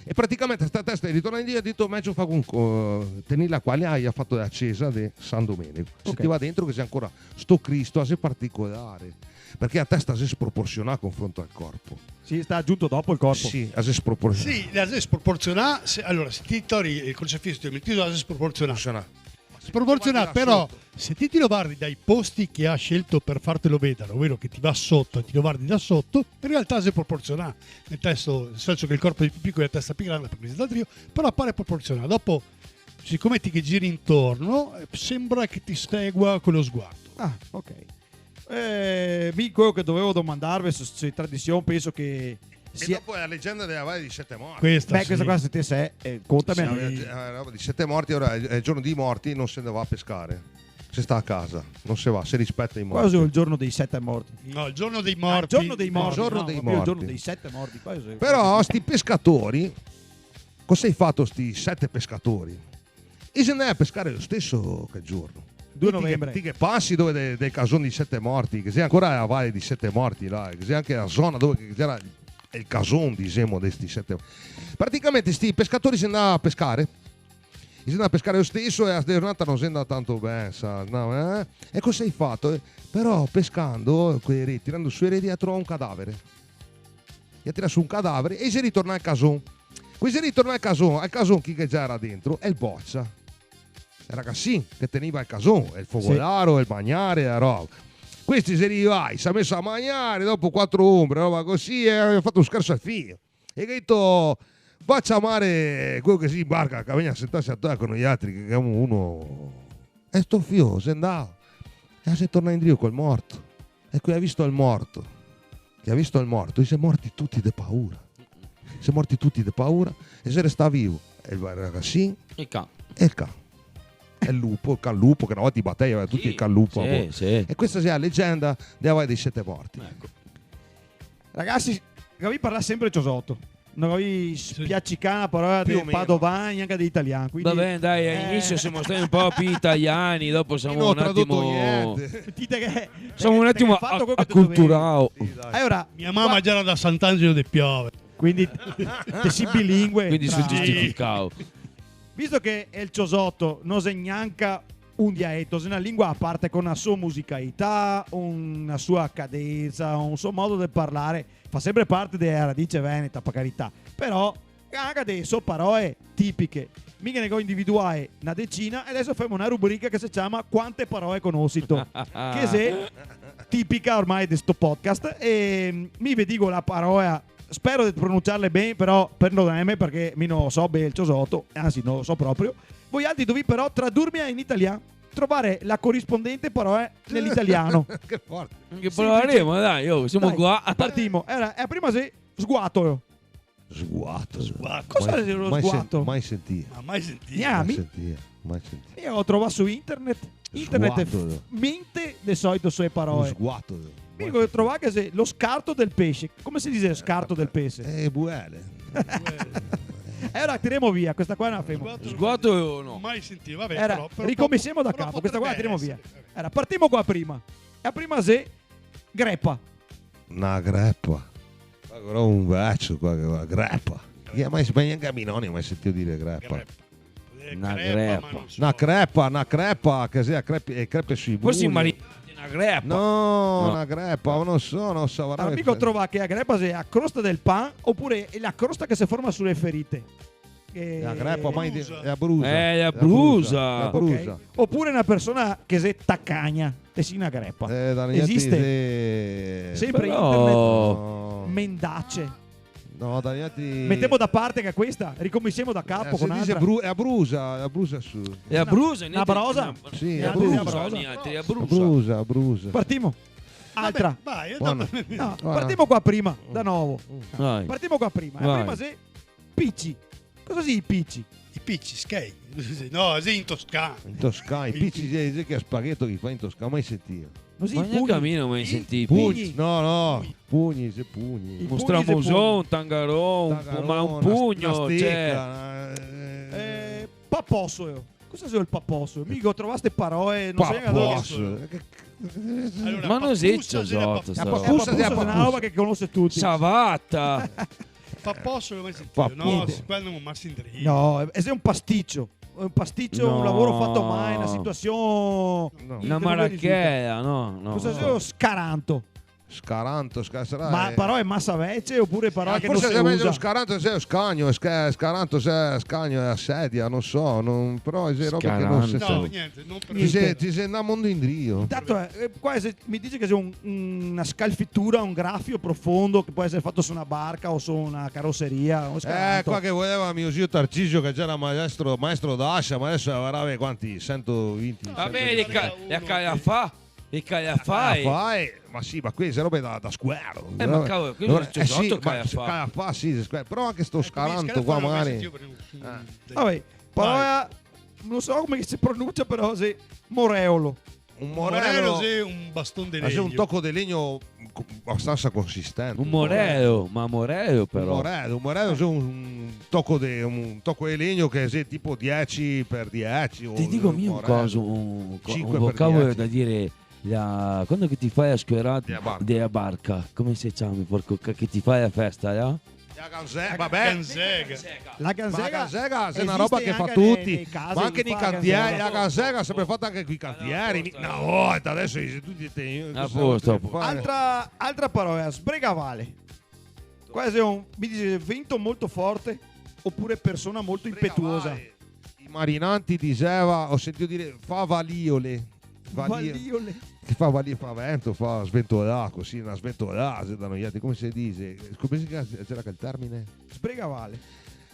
E praticamente sta testa xe ritornà indrio e ga dito: "Mejo far un co-, tegnela qua", e i ga fato la cesa de San Domenico. Ok. Se ti va dentro che xe ancora sto Cristo, la xe particolare, parché la testa la xe sproporsionà a confronto al corpo. Sì, sta agiunto dopo el corpo. Sì, la xe sproporsionà. Sì, la xe sproporsionà, se, alora, se ti toli el crocifiso, ti lo meti, la xe sproporsionà. Sproporsionà. Sproporsionà, però, se ti, ti lo vardi dai posti che i ga scelto par fartelo vedare, overo che ti va soto e ti lo vardi da soto, in realtà xe proporsionà. Nel senso, nel senso che el corpo xe più picolo e la testa più granda, parché xe da drio, però pare proporsionà. Dopo, sicome ti ghe giri intorno, eh, sembra che ti segua co lo sguardo. Ah, ok. Eh, mi queo che dovevo domandarve su, su tradision, penso che E dopo xe la legenda dela Valle dei Sette Morti. Questa, sì. Beh, questa qua se te sa, eh, contame. Sì, eh, la roba dei Sette Morti, ora xe, xe el giorno dei morti, no se va a pescare. Se sta a casa, no se va, se rispeta i morti. Qua xe el giorno dei sette morti. No, el giorno dei morti. Ah, el giorno dei morti. El giorno dei morti. No, proprio el giorno dei sette morti, qua xe... Però sti pescatori, cosa i ga fato sti sete pescatori? E i xe ndai a pescare lo steso quel giorno. Due novembre. Ti che, ti che pasi dove de, del cason dei Sette Morti, che xe ancora la Valle dei Sette Morti, là, che xe anche la zona dove che gera el cason, disemo, de sti sete. Praticamente sti pescatori i xe ndai a pescare. I xe ndai a pescare lo steso e la giornata no xe ndà tanto ben, sa, no, eh? E cosa i ga fato, eh? Però pescando, co le reti, tirando su le reti, i ga trovà un cadavere. I ga tirà su un cadavere e i xe ritornà al cason. Co i xe ritornà al cason, al cason chi che gera dentro? El bocia. El ragasin che tegneva el cason, el fogolar, el magnare, la roba. Questi xe rivai, i se ga meso a magnare, dopo quatro ombre, roba cusì, e i ga fato un scherso al fio. E i ga dito: "Va a ciamare queo che xe in barca, che vegna a sentarse a tola co noialtri, che gavemo uno." E sto fio xe ndà. E se torna indrio col morto. E co i ga visto el morto, che i ga visto el morto, i xe morti tuti de paura. I xe morti tuti de paura, e xe restà vivo el ragasin e el can. E el can. E el lupo, el can lupo, che na volta i batea, i avea tuti el can lupo, sì, sì. E questa xe la legenda dela Val dei Sete Morti. Eco. Ragasi, gavì parlà senpre ciosoto. No gavì spiacicà na parola de padovan, gnanca de italian, quindi... Va ben, dai, a l'inisio semo stati un po' pì italiani, dopo semo un atimo... No go traduto gnente. Sentite che... Semo un atimo aculturao. Sì, dai. Alora, mia mama qua gera da Sant'Angelo de Piove. Quindi te si bilingue. Quindi so giustificao. Visto che el ciosoto no xe gnanca un dialeto, xe na lingua a parte co na so musicalità, una sua cadensa, un so modo de parlare, fa senpre parte dea radice veneta, par carità, però ga anca dee so paroe tipiche. Mi ghe ne go individuae na decina e deso femo na rubrica che se ciama Quante paroe conosito, che xe tipica ormai de sto podcast, e mi ve digo la paroa, spero de pronunciarle ben, però perdoneme parché mi no so ben el ciosoto, ansi no lo so proprio. Voialtri dovì però tradurmela in italian, trovare la corispondente paroa nell'italiano. Che forte. Che provaremo, dai, oh, semo qua. Dai, partimo. Alora, la prima xe sguato. Sguato. Sguato. Cosa xe lo sguato? Mai sen-, mai sentìo. Ma mai sentìo. Gnà, mai sentìo, mai sentìo. Mi lo go trovà su internet. Internet e f-, mente de solito su e paroe. Sguato. Mi go trovà che xe lo scarto del pese. Come se dixe scarto del pese? Eh, buele. E alora tiremo via, questa qua no la femo. Sguato no. Mai sentìo, va ben, però, però, ricominsiemo da capo, questa qua la tiremo via. Alora, partimo co la prima. E la prima xe grepa. Na grepa. Qua però un vecio qua che va, grepa. Chi ga mai, ma gnanca mi noni ga mai sentìo dire grepa. Grepa. Eh, na crepa, ma no so. Na crepa, na crepa, che sia crepe, e crepe sui muri. Forse i marinai, na grepa. No, na grepa, no so, no so, varda. Alora, mi go trovà che la grepa xe la crosta del pan, opure xe la crosta che se forma su le ferite. Eh, la grepa, ma xe la brusa. Eh, la brusa. La brusa. Ok. Opure na persona che xe tacagna, te si na grepa. Eh, da niente. Esiste? Senpre internet. No. Mendace. No, da niente. Metemo da parte anca questa, ricominsiemo da capo co n'altra. Eh, se dixe bru-, xe la brusa, xe la brusa su. Xe la brusa, na brosa? Sì, xe la brusa. Nialtri, xe la brusa. La brusa, la brusa. Partimo. Altra. Vabbè, vai, no, partimo co la prima, da novo. Vai. Partimo co la prima. Vai. La prima xe pici. Cosa xe i pici? I pici, schei. No, sì, in toscano. In toscano, i pici, sì, sì, che spagheto che i fa in toscano, mai sentìo. No xe i pugni? Ma gnanca mi no go mai sentìo i pugni. Pugni, no, no, pugni, xe pugni. I pugni xe pugni. Un stramuson, un tangaron, un, ma un pugno, na steca, cioè. Eh, paposolo. Cosa xe el paposolo? Mi go trovà ste paroe, no so gnanca da dove. Paposolo. Alora, ma no xe papusa, xe la papusa. Papusa xe na roba che conose tuti. Savata. Paposolo, mai sentìo? Papo-, no, quel no go mai sentìo. No, xe un pasticio. Xe un pasticio, un lavoro fato mal, na situasion... No. Na marachela, no, no. Cosa xe lo scaranto? Scaranto, sca-, sarà, eh. Ma paroe masa vecie opure paroe che no se usa? Forse xe mejo scaranto, xe scagno, sca-, scaranto, xe scagno, xe la sedia, no so, no, però xe robe che no se... Scaranto. No, gnente, no. Ti xe, ti xe ndà un mondo indrio. Intanto, eh, qua xe, mi dixe che xe un, una scalfitura, un grafio profondo che pol esare fato su na barca o su na caroseria, un scaranto. Eh, qua che voleva mio zio Tarcisio, che gera maestro, maestro d'ascia, ma deso avrà quanti? Sentovinti, sentovinti. Va ben, le ca-, le caiafà, le caiafà. Caiafà, eh, ma sì, ma queste robe da, da squero. Eh, ma cavolo, queste xe sotto caiafà. Eh, sì, ma caiafà, sì, xe squero. Però anca sto scaranto qua magari. Eh. Vabbè, parola, no so come che se pronuncia, però xe moreolo. Un morelo. Morelo xe un baston de legno. Ma xe un toco de legno co-, abastansa consistente. Un morelo, ma morelo però. Un morelo, un morelo xe un, un toco de, un toco de legno che xe tipo dieci per dieci o... Te digo mi un coso, un co-, un vocabolo da dire, la, quando che ti fa la squerata dea barca, come se ciama, porco ca-, che ti fa la festa, là? La ganze-, vabè. Ganzega. La ganzega. Ma la ganzega xe na roba che fa tuti, ma anca nei cantieri, la ganzega xe senpre fata anca coi cantieri, mi-, na volta, deso i xe tuti te-, a posto, a posto. Altra, altra parola, sbregavale. Qua xe un, mi dixe, vento molto forte, opure persona molto impetuosa. Sbregavale. I marinanti dixeva, go sentìo dire, fa valiole. Vali-, valiole. Che fa vali-, fa vento, fa sventolà, cusì, na sventolà, xe da noialtri, come se dixe? Come se ciama, gera quel termine? Sbregavale.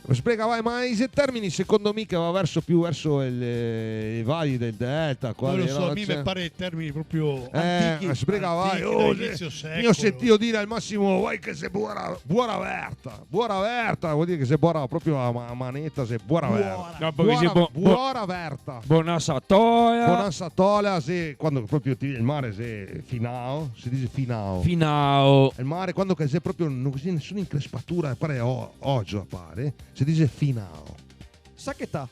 Sbregavai, ma i xe termini, secondo mi, che va verso, più verso el, i vali del Delta, qua. No lo so, no, a mi me pare termini proprio antichi, sbregavai, antichi, oh, dall'inizio secolo. Mi go sentìo dire al masimo, "Vai che xe buora, buora verta." Buora verta vol dire che xe buora proprio a ma-, maneta, xe buora verta. Buora. No, parché xe bo-, bo-, buora verta. Bonansa tola. Bonansa tola, xe quando proprio ti, el mare xe finao, se dixe finao. Finao. El mare, quando che xe proprio, no xe nesuna increspatura, pare o-, ogio, pare, se dixe finao. Sachetà.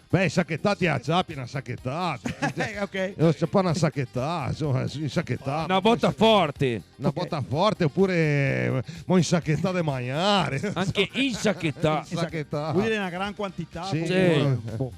Beh, sachetà, ti la ciapi na sachetà. Eh, ok. Eh, se fa na sachetà, insoma, sì, sachetà. Na bota forte. Na bota forte, opure, eh, mo insachetà de magnare. Anche insachetà. Insachetà. Vol dire na gran quantità, sì, comunque. Sì. Boh.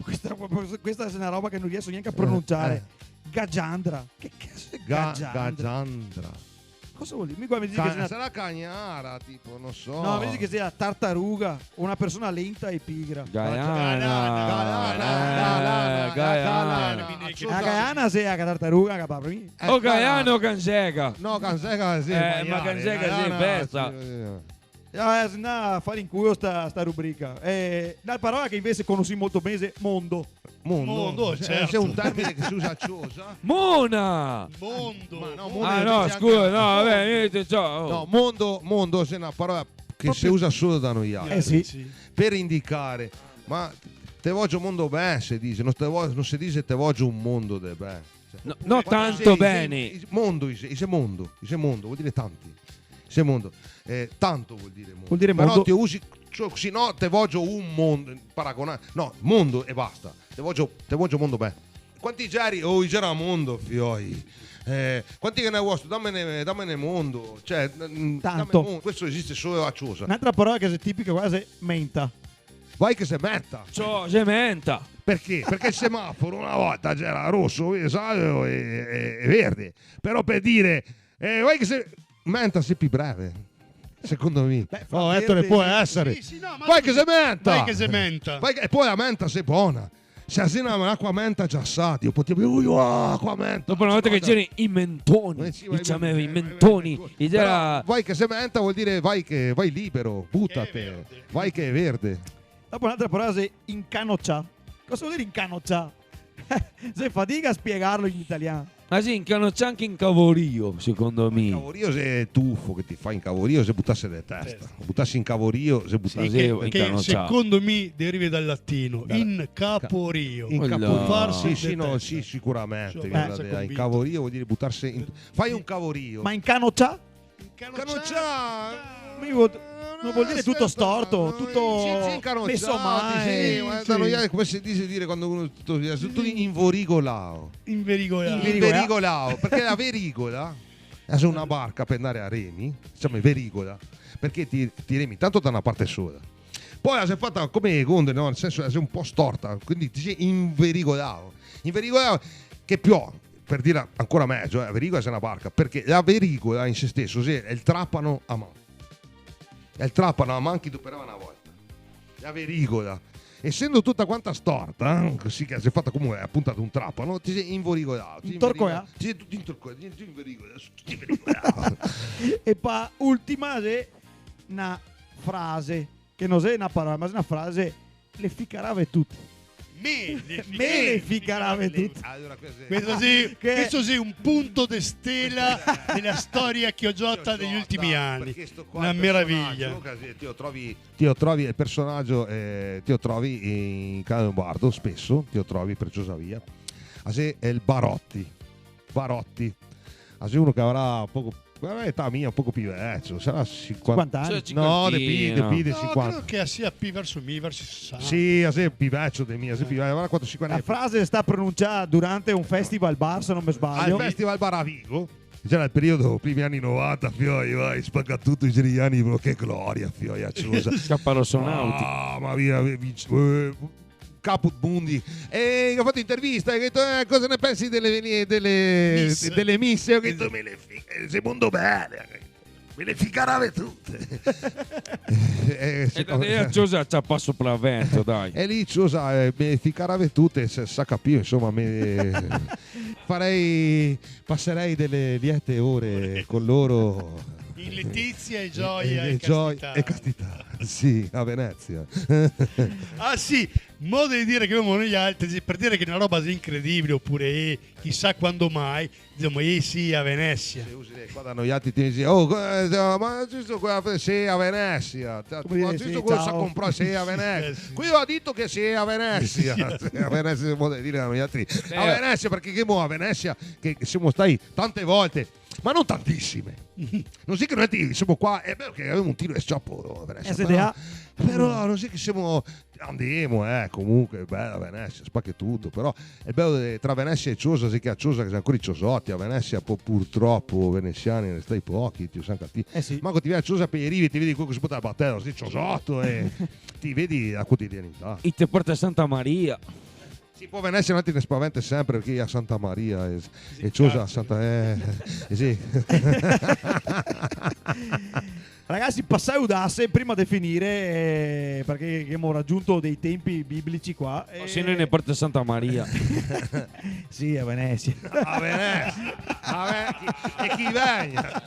Questa, questa xe na roba che no rieso gnanca a pronunciare. Eh, eh. Gagiandra. Che caso xe gagiandra? Ga-, gagiandra. Cosa vol dire? Mi qua me dixe che xe na... Sarà cagnara, tipo, no so. No, me dixe che xe la tartaruga, una persona lenta e pigra. Gaiana. Gaiana, eh, gaiana, gaiana. Gaiana. La gaiana xe la tartaruga, capà, par mi. Eh, o gaiana o canzega. No, canzega sì, eh, ma canzega sì, gaiana, besta. Sì, sì, sì. Eh, se no, far in culo sta, sta rubrica. Eh, na parola che invese conosì molto ben xe mondo. Mondo. Mondo, eh, certo. Xe un termine che se usa a ciosa. Mona! Mondo. Ma no, mondo. Ah, no, scusa, no, vabè, niente, ciò, oh. No, mondo, mondo xe na parola che se usa solo da noialtri. Eh, sì. Sì. Par indicare, ma te vogio mondo ben, se dixe, no te vo-, no se dixe te vogio un mondo de ben. No, no tanto ben. Mondo, i xe, i xe mondo, i xe mondo, vol dire tanti. Xe mondo. Eh, tanto vol dire mondo. Vol dire mondo. Però te usi, cioè, se no te vogio un mondo, paragonare. No, mondo e basta. Te vogio, te vogio mondo ben. Quanti geri? Oh, i gera mondo, fioi. Eh, quanti che ne vuoi? Damene, damene mondo. Cioè, mm, tanto. Dame mondo. Questo esiste solo a ciosa. N'altra parola che xe tipica qua xe menta. Vai che xe menta. Ciò, xe menta. Parché? Parché el semaforo na volta gera roso, eh, gialo e, e, e verde. Però par dire, eh, vai che xe menta, xe pì breve. Secondo mi. Beh, oh, Ettore, verde, pol esare. Sì, sì, no, ma vai che xe menta. Vai che xe menta. Vai che, e po' la menta xe bona. Se la xe na, l'acqua menta già sa, Dio, pol dire, "Ui, acqua menta." Dopo na volta che gera i mentoni, eh, sì, i ciamava i mentoni, i gera... Però vai che xe menta vol dire vai che, vai libero, butate, vai che xe verde. Dopo n'altra parola xe incanocià. Cosa vol dire incanocià? Xe fadiga a spiegarlo in italian. Ma sì, incanocià anche incavorio, secondo mi. Incavorio xe tufo, che ti fa incavorio, xe butarse de testa. Testa. Butarse incavorio, xe butarse incanocià. Sì, che, che secondo mi deriva dal latino, incaporio. Incaporio. Farse de testa. Sì, sì, no, sì, sicuramente. Sono abbastanza convinto. Incavorio vol dire butarse in, fai un cavorio. Ma incanocià? Incanocià. Incanocià. Mi vol-, no vol dire tuto storto, tuto meso male. Sì, sì, incanocià, sì, sì, ma da noi, come se dixe dire quando uno xe tuto, tuto inverigolao. Inverigolao. Inverigolao, parché la verigola, eh, xe na barca par ndare a remi, se ciama verigola, parché ti, ti remi tanto da na parte sola. Po la xe fata come le gondole, no? Nel senso, la xe un po' storta, quindi ti te si inverigolao. Inverigolao, che più par dirla ancora mejo, eh, la verigola xe na barca, parché la verigola in se steso xe el trapano a man. Xe el trapano a man che i doperava na volta. La verigola. Esendo tuta quanta storta, eh, cusì che la xe fata come a punta de un trapano, ti te si inverigolao, ti te si inverigolao. Intorcoià. Ti te si tuto intorcoià, ti te si inverigolao, tuto inverigolao. E pa ultima xe na frase, che no xe na parola, ma xe na frase, le ficarave tute. Me le ficarave tute. Me le ficarave tute. Alora, questo xe, questo xe, che questo xe un punto de stela dela storia chiogiota dei ultimi ani. Parché sto qua xe el personajo che te lo trovi, te lo trovi el personajo, eh, te lo trovi in Caio Lombardo, speso, te lo trovi par ciosa via. Ah, sì, xe el Barotti. Barotti. Ah, sì, uno che avrà poco, varda l'età mia, un poco pì vecio, sarà sinquanta. Sinquanta ani? Cioè, no, de pì, de pì, de sinquanta. No, credo che sia pì verso mi, verso i sesanta. Sì, ah, sì, pì vecio de mi, ah, sì, pì vecio, varda quanto, sinquanta ani. La frase xe stà pronuncià durante un festival bar, se no me sbaglio. Al Festival Bar a Vigo. Gera el periodo, primi ani novanta, fioi, vai, spacca tuto, i gera i ani, che gloria, fioi, a ciosa. Scaparosonauti. Mama mia, vi-, vi-, eh, Caput Mundi. E go fato intervista, e go dito, "Eh, cosa ne pensi dele, dele, dele misse?" E go dito, "Me le fi-, eh, xe mondo bel, me le ficarave tute." Eh, e secondo da lì a ciosa ciapà sopra el vento, dai. E lì ciosa, eh, me le ficarave tute, se sa capì, insoma, me farei, paserei dele liete ore con loro. In letizia e gioia e, e gioia castità. E castità, sì, a Venezia. Ah, sì, modo de dire che gavemo noialtri, sì, par dire che na roba xe incredibile, opure, eh, chisà quando mai, dixemo, eh, sì, a Venezia. Se usi, eh, qua da noialtri ti disi, "Oh, eh, ma giusto qua, sì, a Venezia." Come dire, "Giusto sì, quel ciao." Sa comprà, sì, a Venezia. Sì, eh, sì. Qui ho detto che sì, a Venezia. Sì, sì. A Venezia se pol dire da noialtri. A Venezia, parché che mo a Venezia, che, che semo stai tante volte, ma no tantisime. No xe che noialtri semo qua, xe vero che gavemo un tiro de s-ciopo, Venezia, S D A. Però, però no xe che semo, andemo, eh, comunque, bela Venezia, spache tuto, però xe belo de, tra Venezia e Ciosa, xe che a Ciosa che xe ancora i ciosoti, a Venezia po-, purtropo, venesiani, ne sta pochi, ti sa anca ti. Eh sì. Ma co ti vien a Ciosa par i rivi, ti vedi quel che se porta la batela, xe ciosoto, e ti vedi la cotidianità. E te porta Santa Maria. Sì, po' Venezia noialtri ne spaventa senpre parché a Santa Maria, e, sì, e Ciosa a Santa, eh, eh, sì. Ragazzi, pasà Iudase, prima de finire, eh, parché ghemo ragiunto dei tempi biblici qua, eh. Ma se no ne porta Santa Maria. Sì, a Venezia. A Venezia. A Ve-, e chi vegna?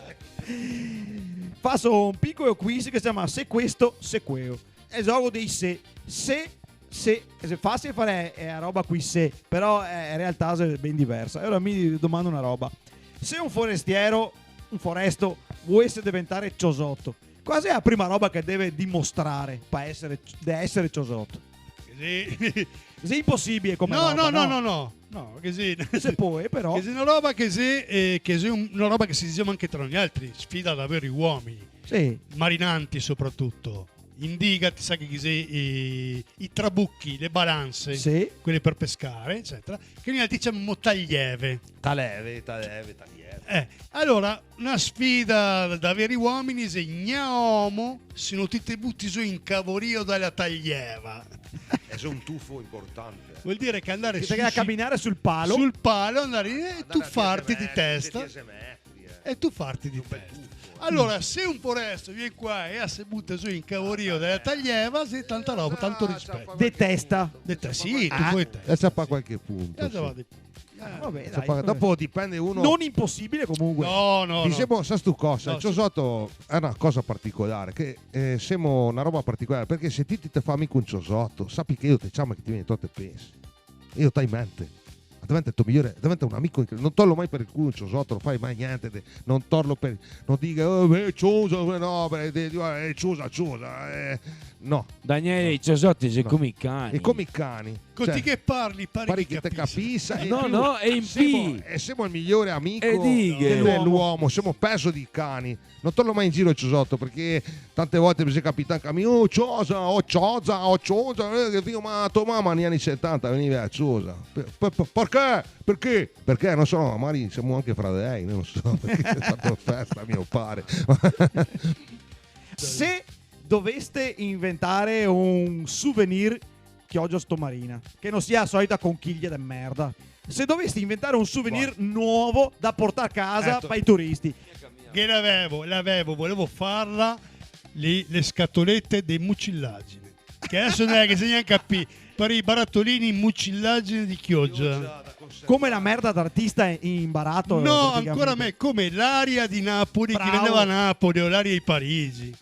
Faso un picolo quiz che se ciama Se questo, se queo. Xe el gioco dei se. Se, se, xe fàsile fare, eh, a roba coi se, però, eh, in realtà xe ben diversa. E alora mi domando na roba. Se un forestiero, un foresto, volese deventare ciosoto, cosa xe la prima roba che deve dimostrare par esare, de esare ciosoto? Sì. Xe inposibile come roba, no? No, no, no, no, no. No, che sì. Se pol, però. Che xe na roba che xe, eh, che xe un-, na roba che se disemo anca tra noialtri, sfida da veri uomini. Sì. Marinanti sopratuto. In diga, ti sa che ghe xe i, i trabuchi, le balanse, sì, quele par pescare, ecetera, che noialtri ciamemo talieve. Talieve, talieve, talieve. Eh, alora, na sfida da veri uomini xe: gna omo, se no ti te buti zo incavorio da la talieva. Eh, xe un tufo inportante. Vol dire che andare... Che te ghè da caminare sul palo. Sul palo, andare, eh, e tufarte de testa. Andare a diese metri, diese metri, eh. E tufarte de testa. Xe un bel tufo, eh. Alora, se un foresto vien qua e se buta zo incavorio da la talieva, xe tanta roba, tanto rispeto. De testa. De te-, sì, tufo de testa. E ciapa qualche punto, sì. E ciapa de-, eh. Ah, va ben, dai, va ben. Dopo dipende uno. No inposibile comunque. No, no, no. Disemo, sa stu cosa, no, el ciosoto xe na cosa particolare, che, eh, semo na roba particolare, parché se ti, ti te fa amico un ciosoto, sapi che elo te ciama che ti vien e te pese. Elo te ga in mente. Deventa el to migliore, deventa un amico incre-, no torlo mai par el culo un ciosoto, no fai mai gnente de, no torlo par, no diga, "Oh, eh, ciosa, eh, no, beh, de, de, eh, ciosa, ciosa, eh", no. Daniele, no. I ciosoti xe come i cani. Xe come i cani. Cioè, ti che parli, pari che te capisa. No, no, e in pì. Semo, e semo el migliore amico de l'uomo, semo pezo dei cani. No torlo mai in giro el ciosoto, parché tante volte me xe capità anca a mi, "Oh, ciosa, oh, ciosa, oh, ciosa", eh, che digo, "Ma to mama negli anni setanta vegniva a ciosa?" Pe-, pe-, pe-, parché? Parché? Parché, no so, magari semo anca fradei, no so, parché ga fato festa mio pare. Se doveste inventare un souvenir Chioggia sto Marina, che no sia la solita conchiglia de merda. Se dovesti inventare un souvenir novo da portar a casa par i turisti. Che l'avevo, l'avevo, volevo farla, le, le scatolete de mucilagine. Che deso no xe che se gnanca pi-, par i baratolini mucilagine de Chioggia. Come la merda d'artista in barato, praticamente. No, ancora me-, come l'aria de Napoli, che vendeva a Napoli, o l'aria de Parigi.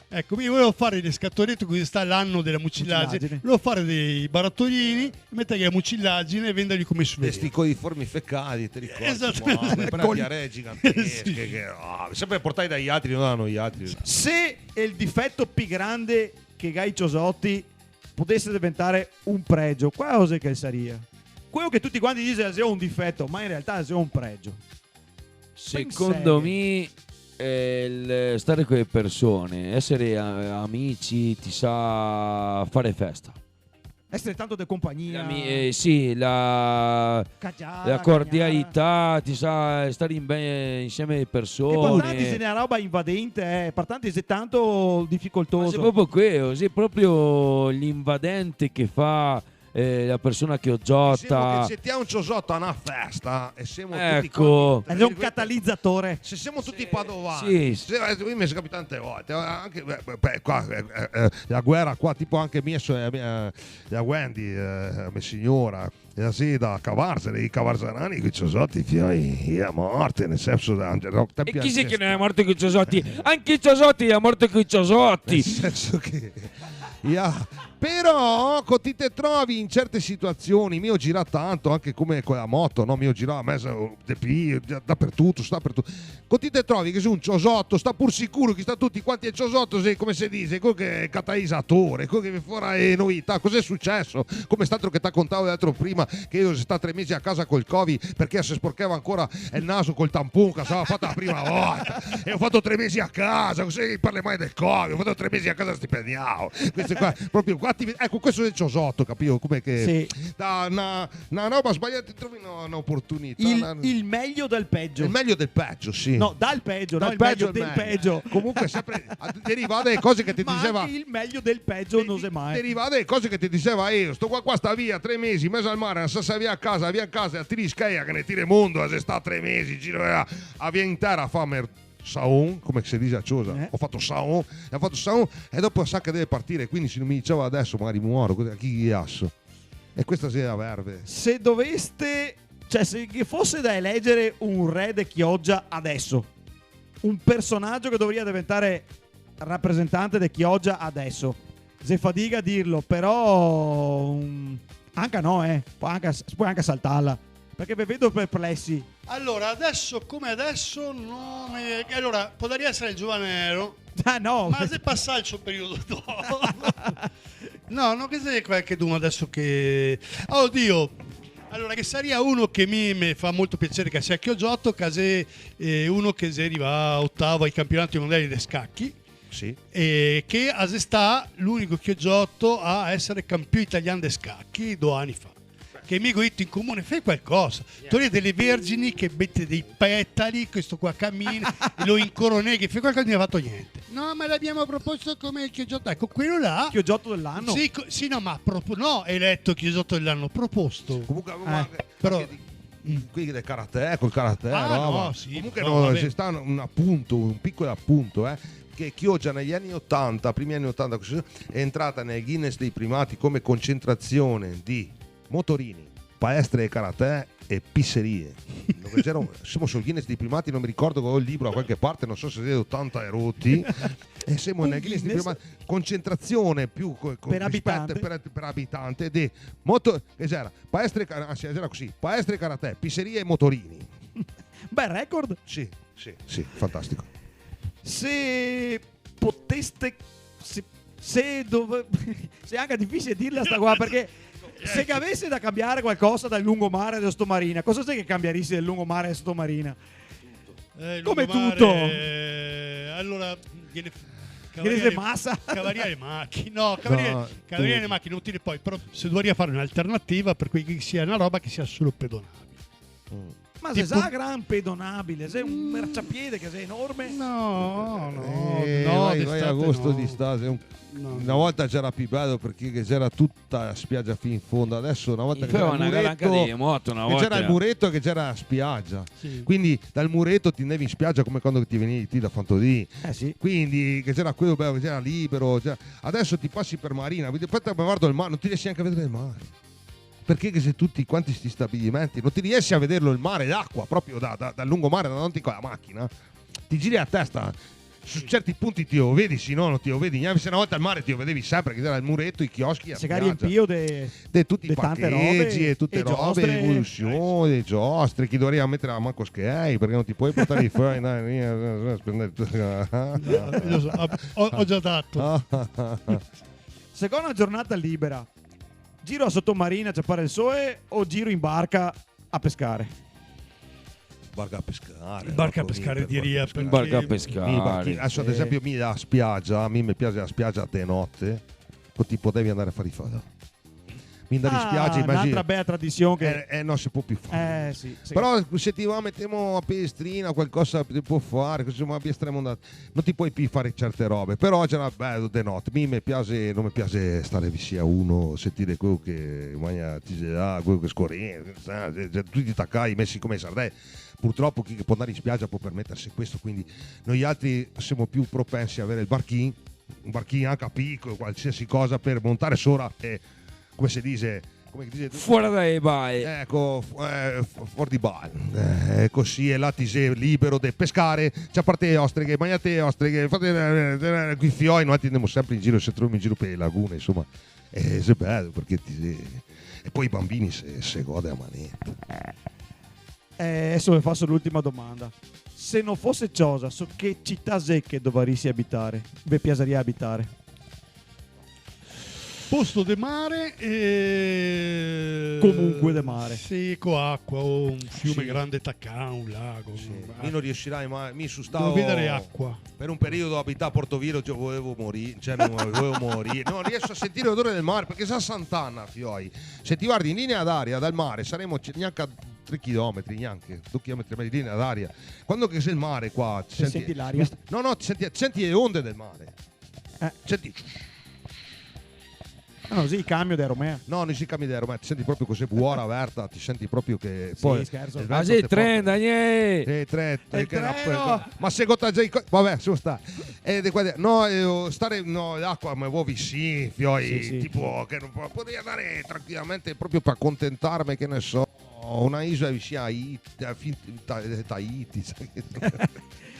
Eco, mi volevo fare le scatolete, cusì sta l'ano dela mucilagine. Mucilagine. Volevo fare dei baratolini, meterghe la mucilagine e venderli come souvenir. Sti coliformi fecali, te ricordi? Esato. Mamma, però diaree gigantesche, sì. Che, ah, senpre portai dai altri, no da noialtri. Se el difeto pi grande che ga i ciosoti podese deventare un pregio, qual xe che saria? Quelo che tuti quanti dixe xe un difeto, ma in realtà xe un pregio. Secondo mi, eh, el stare co le persone, esare a-, amici, ti sa, fare festa. Esare tanto de compagnia. L'ami-, eh, sì, la, la cordialità, ti sa, stare in be-, insieme a le persone. Che par tanti xe na roba invadente, eh, par tanti xe tanto dificoltoso. Ma xe proprio quelo, xe proprio l'invadente che fa eh, la persona chiociota. Disemo che se ti hai un ciosoto a na festa e semo tuti quanti, tra virgolete, catalizatore. Se semo tuti padovani, sì, se, eh, mi me xe capità tante volte, eh, anche, beh, beh, qua, eh, eh, eh, la guera qua, tipo anche mia so-, eh, mia, la Wendy, eh, mia signora, e la xe da Cavarzere, i cavarzerani coi ciosoti, fioi, i è morti, nel senso, da, da, da... E chi xe che no è morto coi ciosoti? Anche i ciosoti è morto coi ciosoti! Nel senso che, yeah. Però, co ti te trovi in certe situazioni, mi go girà tanto, anche come co la moto, no? Mi go girà a mesa, de pi-, da-, dapertuto, sta dapertuto. Co ti te trovi che xe un ciosoto, sta pur sicuro che sta tuti quanti el ciosoto, xe, come se dixe, quel che xe catalizatore, quel che fa fora le novità. Cos'è suceso? Come st'altro che t'à contà l'altro prima, che el xe stà tre mesi a casa col Covid perché se sporcheva ancora el naso col tampon che se gaveva fato la prima volta. E go fato tre mesi a casa, cos'è che parle mai del Covid? Go fato tre mesi a casa stipendiao. Questo qua, proprio qua ti ve-, eco, questo xe el ciosoto, capìo? Come che... Sì. Da na, na roba sbaliada ti trovi na, na oportunità, il, na, il meglio dal peggio. Il meglio del peggio, sì. No, dal peggio, no, il meglio del peggio. Comunque sempre a, derivà da le cose che te diseva. Ma anche il meglio del peggio no xe mai. Derivà da le cose che te diseva: "Eh, sto qua, qua sta via tre mesi in mezo al mare, no sa se vien a casa, vien a casa, e a ti rischia che ne tire mondo, xe stà tre mesi in giro, eh, a vien in tera a far mer-, saon", come che se dixe a ciosa. Eh. Go fato saon, e go fato saon, e dopo sa che deve partire, quindi se no me diseva adeso magari muoro, cos'è, a chi ghe laso? E questa xe la verve. Se doveste, cioè, se ghe fose da elegere un re de Chioggia adeso, un personajo che dovaria deventare rapresentante de Chioggia adeso, se fadiga a dirlo, però, mm, anca no, eh, pol anca, se pol anca saltarla, parché ve vedo perplesi. Alora, adeso come adeso no me, alora, podaria esare el giovane Nero. Ah, no. Ma xe pasà el so periodo d'oro. No, no, che xe qualchedun adeso che, ah, odio. Alora, ghe saria uno che mi, me fa molto piaser che sia Chioggiotto, che xe, eh, uno che xe rivà otavo ai campionati mondiali de scachi. Sì. E che xe stà l'unico Chioggiotto a esare campion italian de scachi do ani fa. Che mi go dito in comune: "Fè qualcosa, tolè dele vergini che mete dei petali, questo qua camina, e lo incoronè, che fè qualcosa", no ga fato gnente. "No, ma l'abbiamo proposto come Chioggiotto", eco, quelo là. Chioggiotto dell'anno? Sì, co-, sì, no, ma propo-, no, eletto Chioggiotto dell'anno, proposto. Comunque, eh, ma anche, però, anche di, mm, quei del karate, eh, col karate, ah, roba. No, sì, comunque però, no, vabbè. Ci sta un, un appunto, un piccolo appunto, eh, che Chioggia negli anni ottanta, primi anni ottanta, così, è entrata nel Guinness dei primati come concentrazione di motorini, palestre de karate e pizzerie. No, che gera un, semo sul Guinness dei primati, no me ricordo, go el libro da qualche parte, no so se xe otanta e roti. E semo nel Guinness dei primati, concentrazione più co-, co-, per abitante, per, per abitante de moto-, che gera palestre, anzi, gera così, palestre de karate, pizzerie e motorini. Bel record. Sì, sì, sì, fantastico. Se poteste, se, se dove-, xe anca dificile dirla sta qua, parché se gavese da cambiare qualcosa dal lungomare de Sotomarina, cosa xe che cambiarisi del lungomare de Sotomarina? Eh, come lungomare, tuto. Eh, alora, ghe ne f-, ghe ne xe masa. Cavaria le machine. No, cavaria, no, cavaria le machine, no te le pol, però se dovaria fare un'alternativa par cui che sia na roba che sia solo pedonabile. Mm. Ma xe za gran pedonabile, xe un marciapiede che xe enorme. No, no, eh, no, vai, d'estate agosto, no. D'estate, xe un, no, no. Na volta gera pì bel parché ghe gera tuta la spiagia fin in fondo. Adeso, na volta che gera el mureto, anca de moto, na volta gera el mureto che gera la spiagia. Sì. Quindi dal mureto ti andavi in spiagia come quando ti vegnivi ti da Fantodin. Eh, sì. Quindi che gera quelo bel, che gera libero, gera... Adeso ti pasi par Marina, vedi, aspeta, ma vardo el mare, no ti riesi gnanca a vedere el mare. Parché ghe xe tuti quanti sti stabilimenti, no ti riesi a vederlo el mare, l'acqua, proprio da, da, dal lungomare, da davanti co la machina. Ti giri la testa. Su certi punti ti lo vedi, se no no ti lo vedi gnanca, se na volta el mare ti lo vedevi senpre, che gera el mureto, i chioschi, la spiagia. Se ga riempìo de, de tuti i parchegi e tute robe, giostre. Evolusion, de giostre, chi dovaria metere la man co schei, parché no ti pol portare fora, andare via, spendere tuto. Lo so, ho, ho già dato. Seconda giornata libera. Giro a Sotomarina a ciapare el sole o giro in barca a pescare? Barca a pescare, in barca a pescare, diria, parché... In barca a pescare. Mi, barchi-, adeso, ad esempio, mi la spiagia, a mi me piaxe la spiagia de note, co ti podevi andare a fare i fati. Mi ndar in spiagia, imagina. Ah, n'altra bela tradision che... Eh, eh, no se pol pì far. Eh, sì, sì. Però se ti va, metemo a Pelestrina, qualcosa ti pol far, cusì, ma via, staremo ndati. No ti pol pì far certe robe, però gera belo de note. Mi me piaxe, no me piaxe star visin a uno, sentir queo che magna tiselà, queo che scorena, sa, cioè, tuti tacai, mesi come i sardei. Purtropo chi che pol ndar in spiagia pol permeterse questo, quindi noialtri semo pì propensi a aver el barchin, un barchin anca picolo, qualsiasi cosa par montar sora e, come se dixe, come che dixe? Fora dae bae. Eco, fu-, eh, fu-, fora de bae. Eh, cusì, e là ti xe libero de pescar, ciaparte e ostreghe, magnarte e ostreghe, fate, eh, eh, coi fioi, noialtri ndemo senpre in giro, se trovemo in giro par le lagune, insoma. E xe belo, parché ti xe, e po i banbini se, se gode a maneta. Eh, deso ve faso l'ultima domanda. Se no fose Ciosa, so che cità xe che dovarisi abitare? Ve piasaria abitare? Posto de mare e... Comunque de mare. Sì, co acua, o un fiume grande tacà, un lago, sì. Mi no riusirai mai, mi so stà... Dove vedare acua. Par un periodo abità a Portoviro, cioè, volevo morir, cioè, no, volevo morir. No rieso a sentir l'odore del mare, parché xe a Sant'Ana, fioi. Se ti vardi in linea d'aria dal mare, saremo c-, gnanca tre chilometri, gnanca, do chilometri e mezo in linea d'aria. Quando che xe el mare qua, ti senti, senti l'aria? No, no, ti senti, ti senti le onde del mare. Eh. Senti. Ah, no, sì, el camion de Romea. No, no xe el camion de Romea, ti senti proprio co sta buora averta, ti senti proprio che... Sì, po' scherzo. El vento... Ah, sì, te porta. Tren, Daniele! Sì, tren, el che treno! Ma se gota già i co-, vabè, lasemo star. E de qua de-, no, eh, stare, no, l'acua me vol visin, fioi, sì, sì, tipo, che no po-, podarìa ndare tranquilamente proprio par contentarme, che ne so, una isola visin a It-, a fin-, Ta-, Tahiti, sa che...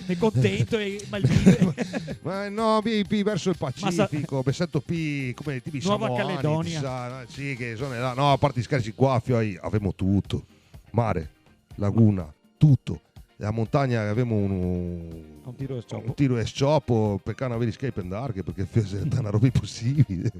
Xe contento e Maldive. Ma no, pì, pì verso el Pacifico, me sento pì come, tipo, i Samoani, Nuova Caledonia. Ti sa, no? Sì, che xe là. No, a parte i scherzi, qua, fioi, gavemo tuto. Mare, laguna, tuto. E a montagna gavemo un, un tiro e s-ciopo. Un tiro e s-ciopo, parché no gavemo i schei par ndarghe, parché xe na roba inposibile.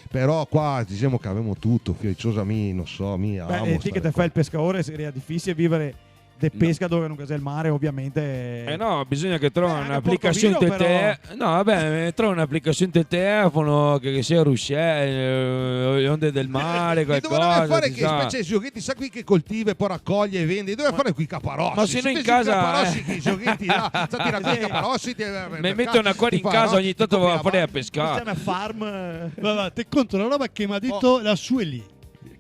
Però qua, dixemo che gavemo tuto, fioi, Ciosa, mi, no so, mi amo... Beh, e ti che te fa el pescador, saria dificile vivare de pesca dove no ghe xe el mare, ovviamente. Eh no, bisogna che trova... Eh, anca un'aplicasion Portoviro, te-, però. No, vabè, eh, trova un'aplicasion tel telefono, che, che sia Ruscè, eh, le onde del mare, qualcosa, ti sa. E dove doveva fare che specie de giochetti, sa, quei che coltiva e po' racoglie e vende? Dove fare quei caparossi? Ma se no in casa, eh. Quei caparossi, quei giochetti là, sa, tira via i caparossi, ti... Me meto na quadra in casa, ogni tanto vado fora a pescare. Questa xe na farm. Va, va, te conto na roba che m'ha dito la Sueli,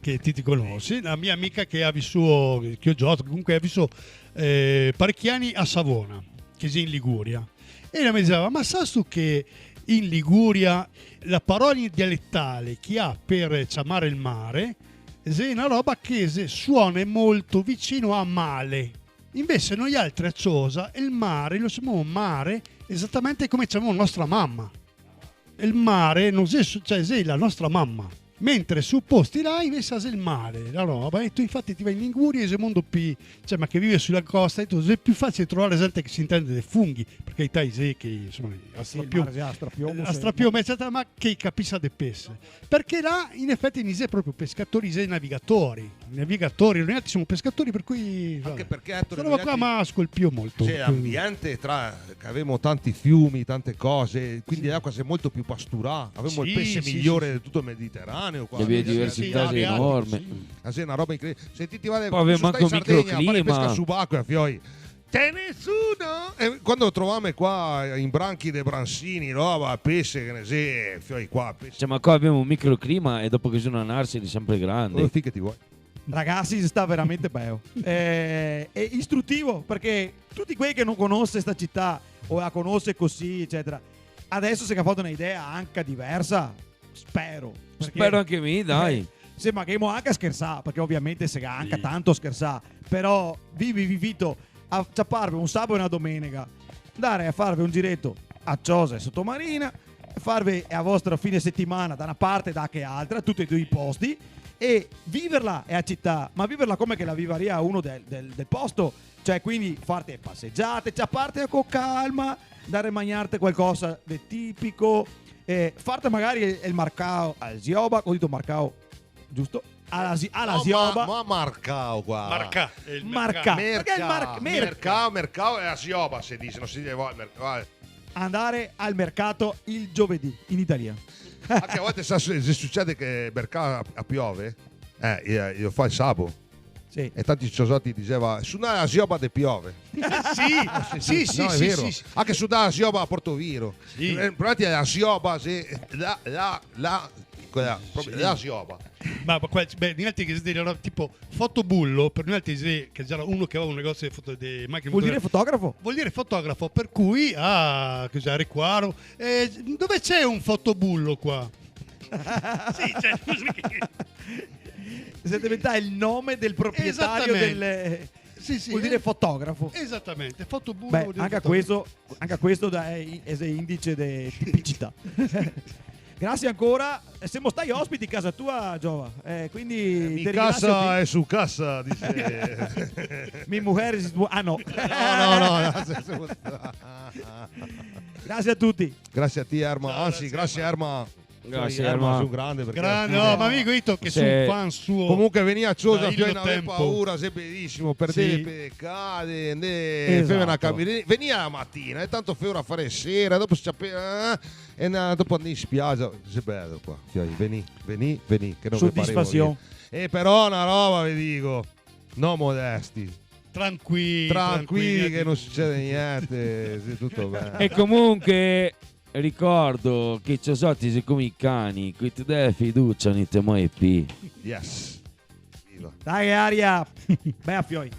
che ti, ti conosi, la mia amica che ga visuo, che go giogato, comunque ga visuo, eh, parechi ani a Savona, che xe in Liguria. E ela me dixeva: "Ma sastu che in Liguria la parola dialetale che i ga par ciamare el mare xe na roba che xe, suona molto vicino a male. Invese noialtri a Ciosa el mare lo ciamemo mare esatamente come ciamemo nostra mama." El mare no xe su-, cioè, xe la nostra mama. Mentre su posti là, invese, xe el mare, la roba. E ti, infati, ti va in Liguria, xe mondo pi-, cioè, ma che vive su la costa, e ti, xe pi facile trovare gente che se intende de funghi, parché i tai xe che, insoma, sì, el mare xe a strapiombo, a strapiombo, eccetera, ma che i capisa de pese. Parché là, in efeti, no xe proprio pescatori, xe navigatori. Navigatori, noialtri semo pescatori, par cui, anca vabè, parché, Ettore, sta roba qua noialtri m'ha scolpìo molto. Xe l'ambiente tra, che gavemo tanti fiumi, tante cose, quindi l'acua xe molto pi pasturà. Gavemo el pese migliore de tuto el Mediterraneo qua. Sì, sì, sì. La biodiversità xe enorme. Sì. Ah, sì, xe na roba incredibile. Sentì, ti va de... Po' gavemo anca un microclima. Su sta in Sardegna a fare pesca subacquea, fioi. Te ne su, no? E quando trovemo qua in branchi de bransini, roba, pese, che ne xe, fioi, qua, pese. Cioè, ma qua gavemo un microclima e dopo che xe na narse, xe sempre grande. Dove figa ti vol? Ragazzi, xe stà veramente beo. Eh, xe istrutivo, parché tuti quei che no conose sta cità, o la conose cusì, eccetera, deso se ga fato na idea anca diversa, spero. Parché, spero anca mi, dai. Eh, sì, ma ghemo anca schersà, parché ovviamente se ga anca tanto schersà, però vi, vi, vi invito a ciaparve un sabato e na domenega, ndare a farve un gireto a Ciosa e Sotomarina, farve a vostra fine setimana da na parte e da che altra, tuti e due i posti, e viverla a cità, ma viverla come che la vivaria uno del, del, del posto, cioè, quindi farte pasegiate, ciaparte co calma, ndare a magnarte qualcosa de tipico, eh, farte magari el, el marcao al Zioba, go dito marcao, giusto? A la zi-, a la Zioba. No, ma, ma marcao qua. Marcà, xe el marcà. Marcà. Parché el mar-, merca. Mercao, mercao xe a Zioba, se dixe, no se dixe, va, mercao, va. andare al mercato il giovedì in Italia. Anche a volte sa, se, se sucede che el mercato a, a piove, eh, io, io fa el sabo. Sì. E tanti ciosoti dixeva, "Su na sioba de piove." Sì, sì, sì, no, è sì, vero. Sì, sì. Anche su na sioba a Portoviro. Sì. Eh, provate la sioba, sì, la, la, la, quella, proprio sì. La sioba. Ma, ma qua, beh, nialtri che se dise, no, tipo, fotobullo, par nialtri se, che gera uno che gaveva un negosio de foto-, de machine. Vol dire fotografo? Vol dire fotografo, par cui, ah, cos'è, Requaro? Eh, dove c'è un fotobullo qua? Sì, cioè, scusi. Xe deventà el nome del proprietario del... Esattamente. Sì, sì, vol dire eh. Fotografo. Esattamente, fotobullo. Beh, vol dire anca fotografo. Questo, anca questo da, xe, xe indice de tipicità. Grasie ancora. E semo stai ospiti casa tua, Giova. Eh, quindi eh, mi te ringrasio casa e su casa, dixe. Mi mujer si... Ah, no. No, no, no, no, se, se... Grasie a tuti. Grasie a ti, Erma. Ciao, anzi, grasie, Erma. Grasie, Erma, Erma. Su grande, parché... Grande, no, ma mi digo che sì. Son fan suo. Comunque vegni a ciosa, da fioi, no aver paura, xe belisimo, perdè sì. Pecati, andè, esatto. Feme na camina-, vegni la matina, e tanto femo a fare sera, dopo se ciapemo, eh, e na-, dopo andè in spiagia, xe belo qua, fioi, vegni, vegni, vegni, che no ve pare... Soddisfasion. Eh, però na roba ve digo, no modesti. Tranquili, tranquili, tranquili, che no sucede gnente, xe tuto ben. E comunque ricordo che i ciosoti xe come i cani, chi te dà fiducia no i te moe pì. Yes. Viva. Dai, aria. Bea, fioi.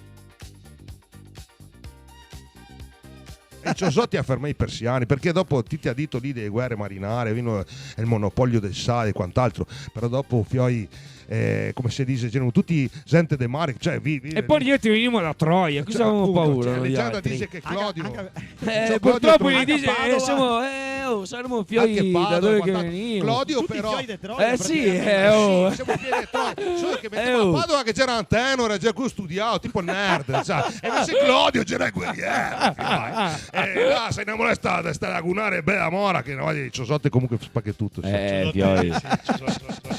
E i ciosoti a fermà i persiani, parché dopo ti, ti ga dito lì dele guere marinare, vino el monopolio del sale e quant'altro, però dopo, fioi, eh, come se dixe, gerimo tuti zente de mare, cioè, vi, vi... E po' nialtri vegnimo da Troia, cosa gavemo paura, cioè, la legenda dixe che Clodio... Anca, anca, eh, purtropo i dixe, eh, semo, eh, oh, saremo fioi da dove che vegnimo. Clodio, però. Tuti fioi de Troia, praticamente. Eh, sì, eh, oh. Sì, semo fioi de Troia. Solo che metemo a Padova che gera Antenor, gera queo studià, tipo nerd, sa? E invese Clodio gera el gueriero, fioi. E là, se inamora de sta, de sta lagunare bela mora, che no, i ciosoti comunque spache tuto, sa? Eh, fioi. Sì, sì, sì, sì, sì.